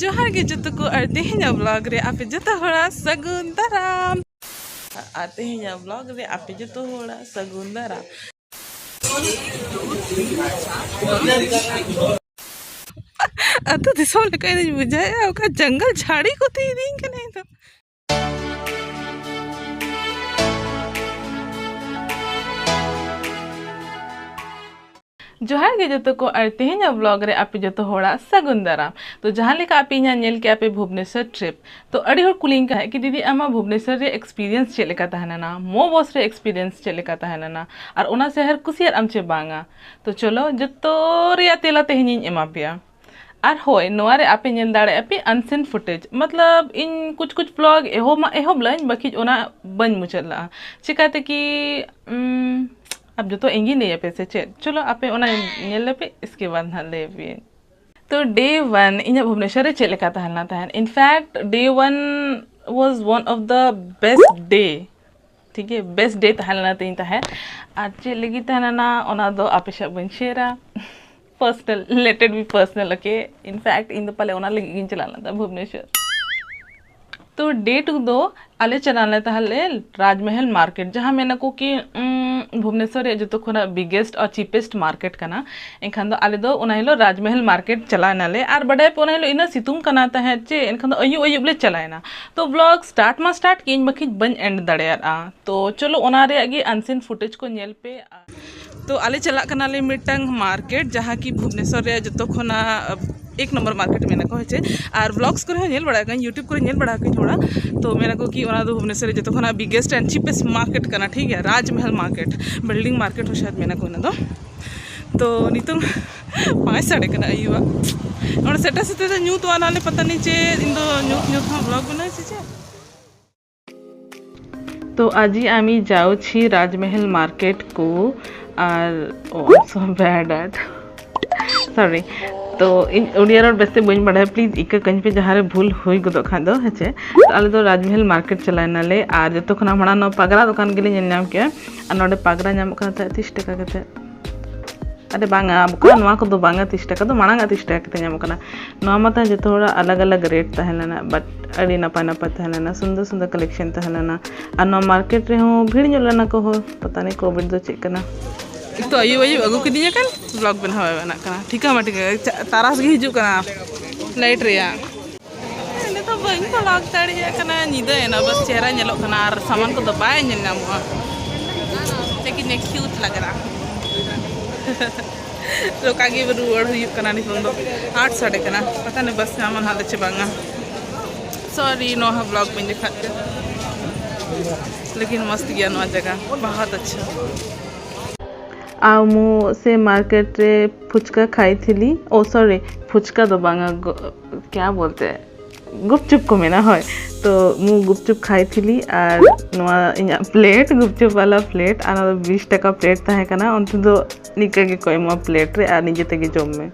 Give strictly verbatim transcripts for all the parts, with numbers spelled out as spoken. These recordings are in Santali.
ᱡᱚᱦᱟᱨ ᱜᱮ ᱡᱚᱛᱚ ᱠᱚ, ᱟᱨ ᱛᱮᱦᱮᱧᱟᱜ vlog ᱨᱮ ᱟᱯᱮ ᱡᱚᱛᱚ ᱦᱚᱲᱟᱜ ᱥᱟᱹᱜᱩᱱ ᱫᱟᱨᱟᱢ᱾ ᱟᱨ ᱛᱮᱦᱮᱧᱟᱜ vlog ᱨᱮ ᱟᱯᱮ ᱡᱚᱛᱚ ᱦᱚᱲᱟᱜ ᱥᱟᱹᱜᱩᱱ ᱫᱟᱨᱟᱢ᱾ ᱟᱹᱛᱩ ᱫᱤᱥᱚᱢ ᱞᱮᱠᱟ ᱤᱧ ᱫᱚᱧ ᱵᱩᱡᱷᱟᱹᱣᱮᱫᱼᱟ, ᱚᱠᱟ ᱡᱚᱝᱜᱚᱞ ᱡᱷᱟᱹᱲᱤ ᱠᱚᱛᱮ ᱤᱫᱤᱧ ᱠᱟᱱᱟ ᱤᱧ ᱫᱚ᱾ ᱡᱚᱦᱟᱨ ᱜᱮ ᱡᱚᱛᱚ ᱠᱚ, ᱟᱨ ᱛᱮᱦᱮᱧᱟᱜ vlog ᱨᱮ ᱟᱯᱮ ᱡᱚᱛᱚ ᱦᱚᱲᱟᱜ ᱥᱟᱹᱜᱩᱱ ᱫᱟᱨᱟᱢ᱾ ᱛᱚ, ᱡᱟᱦᱟᱸ ᱞᱮᱠᱟ ᱟᱯᱮ ᱤᱧᱟᱹᱜ ᱧᱮᱞ ᱠᱮᱜᱼᱟ ᱯᱮ ᱵᱷᱩᱵᱽᱱᱮᱥᱚᱨ trip, ᱛᱚ ᱟᱹᱰᱤ ᱦᱚᱲ ᱠᱩᱞᱤᱧ ᱠᱟᱱᱟ ᱠᱤ, "ᱫᱤᱫᱤ, ᱟᱢᱟᱜ ᱵᱷᱩᱵᱽᱱᱮᱥᱚᱨ ᱨᱮ experience ᱪᱮᱫ ᱞᱮᱠᱟ ᱛᱟᱦᱮᱸ ᱞᱮᱱᱟ? ᱢᱳ ᱵᱚᱥ ᱨᱮ experience ᱪᱮᱫ ᱞᱮᱠᱟ ᱛᱟᱦᱮᱸ ᱞᱮᱱᱟ? ᱟᱨ ᱚᱱᱟ ᱥᱟᱦᱟᱨ ᱠᱩᱥᱤᱭᱟᱜ ᱟᱢ ᱪᱮ ᱵᱟᱝᱟ?" ᱛᱚ ᱪᱚᱞᱚ, ᱡᱚᱛᱚ ᱨᱮᱭᱟᱜ ᱛᱮᱞᱟ ᱛᱮᱦᱮᱧᱤᱧ ᱮᱢᱟ ᱯᱮᱭᱟ᱾ ᱟᱨ ᱦᱳᱭ, ᱱᱚᱣᱟ ᱨᱮ ᱟᱯᱮ ᱧᱮᱞ ᱫᱟᱲᱮᱭᱟᱜᱼᱟ ᱯᱮ unseen footage, ᱢᱚᱛᱞᱚᱵ ᱤᱧ ᱠᱩᱪ ᱠᱩᱪ vlog ᱮᱦᱚᱵ ᱢᱟ ᱮᱦᱚᱵ ᱞᱟᱹᱧ, ᱵᱟᱠᱤᱡ ᱚᱱᱟ ᱵᱟᱹᱧ ᱢᱩᱪᱟᱹᱫ ᱞᱟᱜᱼᱟ᱾ ᱪᱤᱠᱟᱹᱛᱮ ᱠᱤ, ᱩᱢ, ᱟᱯ ᱡᱚᱛᱚ ᱤᱧ ᱜᱤᱧ ᱞᱟᱹᱭ ᱟᱯᱮ ᱥᱮ ᱪᱮᱫ? ᱪᱚᱞᱚ, ᱟᱯᱮ ᱚᱱᱟ ᱧᱮᱞ ᱞᱮᱯᱮ, ᱤᱥᱠᱮ ᱵᱟᱫ ᱱᱟᱦᱟᱜ ᱞᱟᱹᱭ ᱟᱯᱮᱭᱟᱹᱧ᱾ ᱛᱚ, day one ᱤᱧᱟᱹᱜ ᱵᱷᱩᱵᱽᱱᱮᱥᱚᱨ ᱨᱮ ᱪᱮᱫ ᱞᱮᱠᱟ ᱛᱟᱦᱮᱸ ᱞᱮᱱᱟ ᱛᱟᱦᱮᱸᱫ? In fact, day one was one of the best day. ᱴᱷᱤᱠ ᱜᱮ, best day ᱛᱟᱦᱮᱸ ᱞᱮᱱᱟ ᱛᱤᱧ ᱛᱟᱦᱮᱸᱫ᱾ ᱟᱨ ᱪᱮᱫ ᱞᱟᱹᱜᱤᱫ ᱛᱟᱦᱮᱸ ᱞᱮᱱᱟ, ᱚᱱᱟ ᱫᱚ ᱟᱯᱮ ᱥᱟᱶ ᱵᱟᱹᱧ share ᱟ᱾ Personal, let it be personal, okay? In fact, ᱤᱧ ᱫᱚ ᱯᱟᱞᱮ ᱚᱱᱟ ᱞᱟᱹᱜᱤᱫ ᱜᱤᱧ ᱪᱟᱞᱟᱣ ᱞᱮᱱ ᱛᱟᱦᱮᱸᱫ ᱵᱷᱩᱵᱽᱱᱮᱥᱚᱨ᱾ ᱛᱚ, day two ᱫᱚ ᱟᱞᱮ ᱪᱟᱞᱟᱣ ᱞᱮᱱ ᱛᱟᱦᱮᱸᱫ ᱞᱮ ᱨᱟᱡᱽᱢᱚᱦᱚᱞ market, ᱡᱟᱦᱟᱸ ᱢᱮᱱᱟᱠᱚ ᱠᱤ, ᱩᱸ, ᱵᱷᱩᱵᱽᱱᱮᱥᱚᱨ ᱨᱮᱭᱟᱜ ᱡᱚᱛᱚ ᱠᱷᱚᱱᱟᱜ biggest ᱟᱨ cheapest market ᱠᱟᱱᱟ᱾ ᱮᱱᱠᱷᱟᱱ ᱫᱚ ᱟᱞᱮ ᱫᱚ ᱚᱱᱟ ᱦᱤᱞᱳᱜ ᱨᱟᱡᱽᱢᱚᱦᱚᱞ market ᱪᱟᱞᱟᱣ ᱮᱱᱟᱞᱮ᱾ ᱟᱨ ᱵᱟᱰᱟᱭ ᱯᱮ, ᱚᱱᱟ ᱦᱤᱞᱳᱜ ᱤᱱᱟᱹ ᱥᱤᱛᱩᱝ ᱠᱟᱱᱟ ᱛᱟᱦᱮᱸᱫ ᱪᱮ, ᱮᱱᱠᱷᱟᱱ ᱫᱚ ᱟᱹᱭᱩᱵ ᱟᱹᱭᱩᱵ ᱞᱮ ᱪᱟᱞᱟᱣ ᱮᱱᱟ᱾ ᱛᱚ, vlog start ᱢᱟ start ᱠᱮᱜ ᱟᱹᱧ, ᱵᱟᱠᱷᱟᱡ ᱵᱟᱹᱧ end ᱫᱟᱲᱮᱭᱟᱫᱼᱟ᱾ ᱛᱚ ᱪᱚᱞᱚ, ᱚᱱᱟ ᱨᱮᱭᱟᱜ ᱜᱮ unseen footage ᱠᱚ ᱧᱮᱞ ᱯᱮ᱾ ᱛᱚ ᱟᱞᱮ ᱪᱟᱞᱟᱜ ᱠᱟᱱᱟᱞᱮ ᱢᱤᱫᱴᱟᱝ market, ᱡᱟᱦᱟᱸ ᱠᱤ ᱵᱷᱩᱵᱽᱱᱮᱥᱚᱨ ᱨᱮᱭᱟᱜ ᱡᱚᱛᱚ ᱠᱷᱚᱱᱟᱜ ᱮᱠ ᱱᱚᱢᱵᱚᱨ market ᱢᱮᱱᱟᱠᱚ, ᱦᱮᱸ ᱪᱮ? ᱟᱨ vlogs ᱠᱚᱨᱮ ᱦᱚᱸ ᱧᱮᱞ ᱵᱟᱲᱟ ᱟᱠᱟᱫᱟᱹᱧ, YouTube ᱠᱚᱨᱮ ᱧᱮᱞ ᱵᱟᱲᱟ ᱟᱠᱟᱫᱟᱹᱧ ᱦᱚᱲᱟᱜ᱾ ᱛᱚ ᱢᱮᱱᱟᱠᱚ ᱠᱤ ᱚᱱᱟ ᱫᱚ ᱵᱷᱩᱵᱽᱱᱮᱥᱚᱨ ᱨᱮ ᱡᱚᱛᱚ ᱠᱷᱚᱱᱟᱜ biggest and cheapest market ᱠᱟᱱᱟ, ᱴᱷᱤᱠ ᱜᱮᱭᱟ, ᱨᱟᱡᱽᱢᱚᱦᱚᱞ market, building market ᱦᱚᱸ ᱥᱟᱭᱟᱫ ᱢᱮᱱᱟᱠᱚ ᱚᱱᱟ ᱫᱚ᱾ ᱛᱚ ᱱᱤᱛᱚᱝ ᱵᱟᱭ ᱥᱟᱰᱮ ᱠᱟᱱᱟ ᱟᱹᱭᱩᱵᱟᱜ, ᱚᱸᱰᱮ ᱥᱮᱴᱮᱨ ᱥᱮᱴᱮᱨ ᱛᱮ ᱧᱩᱛ ᱟᱱᱟᱞᱮ, ᱯᱟᱛᱟ ᱱᱮ ᱪᱮᱫ, ᱤᱧ ᱫᱚ ᱧᱩᱛ ᱧᱩᱛ ᱦᱚᱸ vlog ᱵᱮᱱᱟᱣ ᱥᱮ ᱪᱮᱫ? তো আজি আমি যাচ্ছি রাজমহল মার্কেট কো। আর, ও, I'm so bad at, sorry. ᱛᱚ ᱤᱧ ᱩᱲᱤᱭᱟ ᱨᱚᱲ ᱵᱮᱥᱛᱮ ᱵᱟᱹᱧ ᱵᱟᱲᱟᱭᱟ, please ᱤᱠᱟᱹ ᱠᱟᱹᱧ ᱯᱮ ᱡᱟᱦᱟᱸ ᱨᱮ ᱵᱷᱩᱞ ᱦᱩᱭ ᱜᱚᱫᱚᱜ ᱠᱷᱟᱱ ᱫᱚ, ᱦᱮᱸ ᱪᱮ? ᱛᱚ ᱟᱞᱮ ᱫᱚ ᱨᱟᱡᱽᱢᱚᱦᱚᱞ ᱢᱟᱨᱠᱮᱴ ᱪᱟᱞᱟᱣ ᱮᱱᱟᱞᱮ, ᱟᱨ ᱡᱚᱛᱚ ᱠᱷᱚᱱᱟᱜ ᱢᱟᱲᱟᱝ ᱱᱚᱣᱟ ᱯᱟᱜᱽᱨᱟ ᱫᱚᱠᱟᱱ ᱜᱮᱞᱮ ᱧᱮᱞ ᱧᱟᱢ ᱠᱮᱜᱼᱟ᱾ ᱟᱨ ᱱᱚᱰᱮ ᱯᱟᱜᱽᱨᱟ ᱧᱟᱢᱚᱜ ᱠᱟᱱᱟ ᱛᱟᱦᱮᱸᱫ ᱛᱤᱥ ᱴᱟᱠᱟ ᱠᱟᱛᱮ᱾ ᱟᱨᱮ ᱵᱟᱝᱟ, ᱵᱚᱠᱚ, ᱱᱚᱣᱟ ᱠᱚᱫᱚ ᱵᱟᱝᱟ, ᱛᱤᱥ ᱴᱟᱠᱟ ᱫᱚ ᱢᱟᱲᱟᱝ ᱟᱜ ᱛᱤᱥ ᱴᱟᱠᱟ ᱠᱟᱛᱮ ᱧᱟᱢᱚᱜ ᱠᱟᱱᱟ᱾ ᱱᱚᱣᱟ ᱢᱟ ᱛᱟᱦᱮᱸ ᱡᱚᱛᱚ ᱦᱚᱲᱟᱜ ᱟᱞᱟᱜᱽ ᱟᱞᱟᱜᱽ ᱨᱮᱴ ᱛᱟᱦᱮᱸ ᱞᱮᱱᱟ, ᱵᱟᱴ ᱟᱹᱰᱤ ᱱᱟᱯᱟᱭ ᱱᱟᱯᱟᱭ ᱛᱟᱦᱮᱸ ᱞᱮᱱᱟ, ᱥᱩᱱᱫᱚᱨ ᱥᱩᱱᱫᱚᱨ ᱠᱟᱞᱮᱠᱥᱚᱱ ᱛᱟᱦᱮᱸ ᱞᱮᱱᱟ᱾ ᱟᱨ ᱱᱚᱣᱟ ᱢᱟᱨᱠᱮᱴ ᱨᱮᱦᱚᱸ ᱵᱷᱤᱲ ᱧᱚᱜ ᱞᱮᱱᱟ ᱠᱚ ᱦᱚᱲ, ᱯᱟᱛᱟ ᱱᱤᱭᱟᱹ ᱠᱳᱵᱷᱤᱰ ᱫᱚ ᱪᱮᱫ ᱠᱟᱱᱟ᱾ ᱛᱚ ᱟᱹᱭᱩᱵ ᱟᱹᱭᱩᱵ ᱟᱹᱜᱩ ᱠᱤᱫᱤᱧᱟ ᱠᱟᱱ, ᱵᱞᱚᱜ ᱵᱮᱱᱟᱣ ᱵᱟᱭ ᱵᱮᱱᱟᱜ ᱠᱟᱱᱟ, ᱴᱷᱤᱠᱟ ᱢᱟ ᱴᱷᱤᱠᱟ, ᱪᱟ-, ᱛᱟᱨᱟᱥ ᱜᱮ ᱦᱤᱡᱩᱜ ᱠᱟᱱᱟ ᱞᱟᱭᱤᱴ ᱨᱮᱭᱟᱜ᱾ ᱱᱤᱛᱚᱜ ᱵᱟᱹᱧ ᱵᱞᱚᱜ ᱫᱟᱲᱮᱭᱟᱜ ᱠᱟᱱᱟ, ᱧᱤᱫᱟᱹᱭᱮᱱᱟ, ᱵᱟᱥ ᱪᱮᱦᱨᱟ ᱧᱮᱞᱚᱜ ᱠᱟᱱᱟ ᱟᱨ ᱥᱟᱢᱟᱱ ᱠᱚᱫᱚ ᱵᱟᱭ ᱧᱮᱞ ᱧᱟᱢᱚᱜᱼᱟ᱾ ᱞᱮᱠᱤᱱ ᱤᱧ ᱠᱤᱭᱩᱴ ᱞᱟᱜᱽ ᱨᱟᱦᱟ᱾ ᱞᱳᱠᱟ ᱜᱮ ᱨᱩᱣᱟᱹᱲ ᱦᱩᱭᱩᱜ ᱠᱟᱱᱟ ᱱᱤᱛᱚᱝ ᱫᱚ᱾ ᱟᱴ ᱥᱟᱰᱮ ᱠᱟᱱᱟ, ᱯᱟᱛᱟ ᱱᱮ ᱵᱟᱥ ᱧᱟᱢᱟ ᱱᱟᱦᱟᱜ ᱞᱮ ᱪᱮ ᱵᱟᱝᱟ᱾ ᱥᱚᱨᱤ, ᱱᱚᱣᱟ ᱦᱚᱸ ᱵᱞᱚᱜ ᱵᱟᱹᱧ ᱫᱮᱠᱷᱟᱣᱮᱫ ᱯᱮ, ᱞᱮᱠᱤᱱ ᱢᱚᱥᱛ ᱜᱮᱭᱟ ᱱᱚᱣᱟ ᱡᱟᱭᱜᱟ, ᱵᱚᱦᱩᱛ ᱟᱪᱪᱷᱟ᱾ ᱟᱨ ᱢᱩ ᱥᱮ ᱢᱟᱨᱠᱮᱴ ᱨᱮ ᱯᱷᱩᱪᱠᱟ ᱠᱷᱟᱭ ᱛᱷᱤᱞᱤ, ᱳ ᱥᱚᱨᱤ, ᱯᱷᱩᱪᱠᱟ ᱫᱚ ᱵᱟᱝᱟ, ᱜᱚ-, ᱠᱭᱟ ᱵᱚᱞᱛᱮ, ᱜᱩᱯᱪᱩᱯ ᱠᱚ ᱢᱮᱱᱟ, ᱦᱳᱭ᱾ ᱛᱚ ᱢᱩ ᱜᱩᱯᱪᱩᱯ ᱠᱷᱟᱭ ᱛᱷᱤᱞᱤ ᱟᱨ ᱱᱚᱣᱟ ᱤᱧᱟᱹᱜ ᱯᱞᱮᱴ, ᱜᱩᱯᱪᱩᱯ ᱵᱟᱞᱟ ᱯᱞᱮᱴ, ᱟᱨ ᱱᱚᱣᱟ ᱫᱚ ᱵᱤᱥ ᱴᱟᱠᱟ ᱯᱞᱮᱴ ᱛᱟᱦᱮᱸ ᱠᱟᱱᱟ᱾ ᱚᱱᱛᱮ ᱫᱚ ᱱᱤᱝᱠᱟᱹ ᱜᱮᱠᱚ ᱮᱢᱚᱜᱼᱟ ᱯᱞᱮᱴ ᱨᱮ, ᱟᱨ ᱱᱤᱡᱮ ᱛᱮᱜᱮ ᱡᱚᱢ ᱢᱮ᱾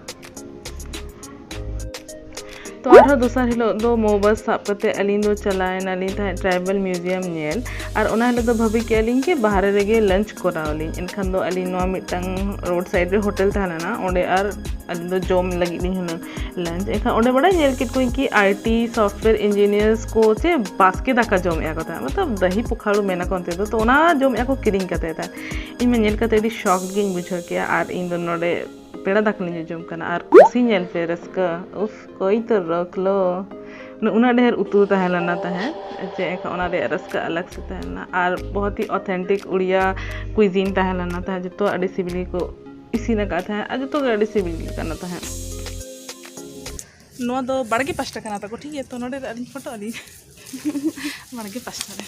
ᱛᱚ ᱟᱨᱦᱚᱸ ᱫᱚᱥᱟᱨ ᱦᱤᱞᱳᱜ ᱫᱚ ᱢᱳ ᱵᱟᱥ ᱥᱟᱵ ᱠᱟᱛᱮ ᱟᱹᱞᱤᱧ ᱫᱚ ᱪᱟᱞᱟᱣ ᱮᱱᱟᱞᱤᱧ ᱛᱟᱦᱮᱸᱫ ᱴᱨᱟᱭᱵᱟᱞ ᱢᱤᱭᱩᱡᱤᱭᱟᱢ ᱧᱮᱞ᱾ ᱟᱨ ᱚᱱᱟ ᱦᱤᱞᱳᱜ ᱫᱚ ᱵᱷᱟᱹᱵᱤ ᱠᱮᱜᱼᱟ ᱞᱤᱧ ᱠᱤ ᱵᱟᱦᱨᱮ ᱨᱮᱜᱮ ᱞᱟᱧᱪ ᱠᱚᱨᱟᱣ ᱟᱹᱞᱤᱧ᱾ ᱮᱱᱠᱷᱟᱱ ᱫᱚ ᱟᱹᱞᱤᱧ ᱱᱚᱣᱟ ᱢᱤᱫᱴᱟᱝ ᱨᱳᱰ ᱥᱟᱭᱤᱰ ᱨᱮ ᱦᱳᱴᱮᱞ ᱛᱟᱦᱮᱸ ᱞᱮᱱᱟ, ᱚᱸᱰᱮ ᱟᱨ ᱟᱹᱞᱤᱧ ᱫᱚ ᱡᱚᱢ ᱞᱟᱹᱜᱤᱫ ᱞᱤᱧ ᱦᱩᱱᱟᱹᱝ ᱞᱟᱧᱪ᱾ ᱮᱱᱠᱷᱟᱱ ᱚᱸᱰᱮ ᱵᱟᱲᱟᱭ ᱧᱮᱞ ᱠᱮᱫ ᱠᱚᱣᱟᱧ ᱠᱤ ᱟᱭ ᱴᱤ ᱥᱚᱯᱷᱴᱣᱮᱭᱟᱨ ᱤᱧᱡᱤᱱᱤᱭᱟᱨᱥ ᱠᱚ ᱪᱮ ᱵᱟᱥᱠᱮ ᱫᱟᱠᱟ ᱡᱚᱢᱮᱫᱼᱟ ᱠᱚ ᱛᱟᱦᱮᱸᱫ, ᱢᱚᱛᱞᱚᱵ ᱫᱟᱹᱦᱤ ᱯᱚᱠᱷᱟᱲᱩ ᱢᱮᱱᱟ ᱠᱚ ᱚᱱᱛᱮ ᱫᱚ, ᱛᱚ ᱚᱱᱟ ᱡᱚᱢᱮᱫᱼᱟ ᱠᱚ ᱠᱤᱨᱤᱧ ᱠᱟᱛᱮ ᱛᱟᱦᱮᱸᱫ᱾ ᱤᱧ ᱢᱟ ᱧᱮᱞ ᱠᱟᱛᱮ ᱟᱹᱰᱤ ᱥᱚᱠ ᱜᱤᱧ ᱵᱩᱡᱷᱟᱹᱣ ᱠᱮᱜᱼᱟ᱾ ᱟᱨ ᱤᱧ ᱫᱚ ᱱᱚᱰᱮ ᱯᱮᱲᱟ ᱫᱟᱠᱟ ᱞᱤᱧ ᱡᱚᱡᱚᱢ ᱠᱟᱱᱟ᱾ ᱟᱨ ᱠᱩᱥᱤ ᱧᱮᱞ ᱯᱮ, ᱨᱟᱹᱥᱠᱟᱹ, ᱩᱯᱷ, ᱠᱚᱭ ᱛᱚ ᱨᱚᱠ ᱞᱳ᱾ ᱩᱱᱟᱹᱜ ᱰᱷᱮᱨ ᱩᱛᱩ ᱛᱟᱦᱮᱸ ᱞᱮᱱᱟ ᱛᱟᱦᱮᱸᱫ, ᱪᱮᱫ ᱮᱱᱠᱷᱟᱱ ᱚᱱᱟ ᱨᱮᱭᱟᱜ ᱨᱟᱹᱥᱠᱟᱹ ᱟᱞᱟᱜᱽ ᱥᱮ ᱛᱟᱦᱮᱸ ᱞᱮᱱᱟ᱾ ᱟᱨ ᱵᱚᱦᱩᱛ ᱦᱤ ᱚᱛᱷᱮᱱᱴᱤᱠ ᱩᱲᱤᱭᱟ ᱠᱩᱭᱡᱤᱱ ᱛᱟᱦᱮᱸ ᱞᱮᱱᱟ ᱛᱟᱦᱮᱸᱫ, ᱡᱚᱛᱚᱣᱟᱜ ᱟᱹᱰᱤ ᱥᱤᱵᱤᱞ ᱜᱮᱠᱚ ᱤᱥᱤᱱ ᱟᱠᱟᱫ ᱛᱟᱦᱮᱸᱫ ᱟᱨ ᱡᱚᱛᱚ ᱜᱮ ᱟᱹᱰᱤ ᱥᱤᱵᱤᱞ ᱜᱮ ᱠᱟᱱᱟ ᱛᱟᱦᱮᱸᱫ᱾ ᱱᱚᱣᱟ ᱫᱚ ᱵᱟᱲᱜᱮ ᱯᱟᱥᱴᱟ ᱠᱟᱱᱟ ᱛᱟᱠᱚ, ᱴᱷᱤᱠ ᱜᱮᱭᱟ, ᱛᱚ ᱱᱚᱰᱮ ᱟᱹᱞᱤᱧ ᱯᱷᱳᱴᱳ ᱟᱹᱞᱤᱧ ᱵᱟᱲᱜᱮ ᱯᱟᱥᱴᱟ ᱨᱮ᱾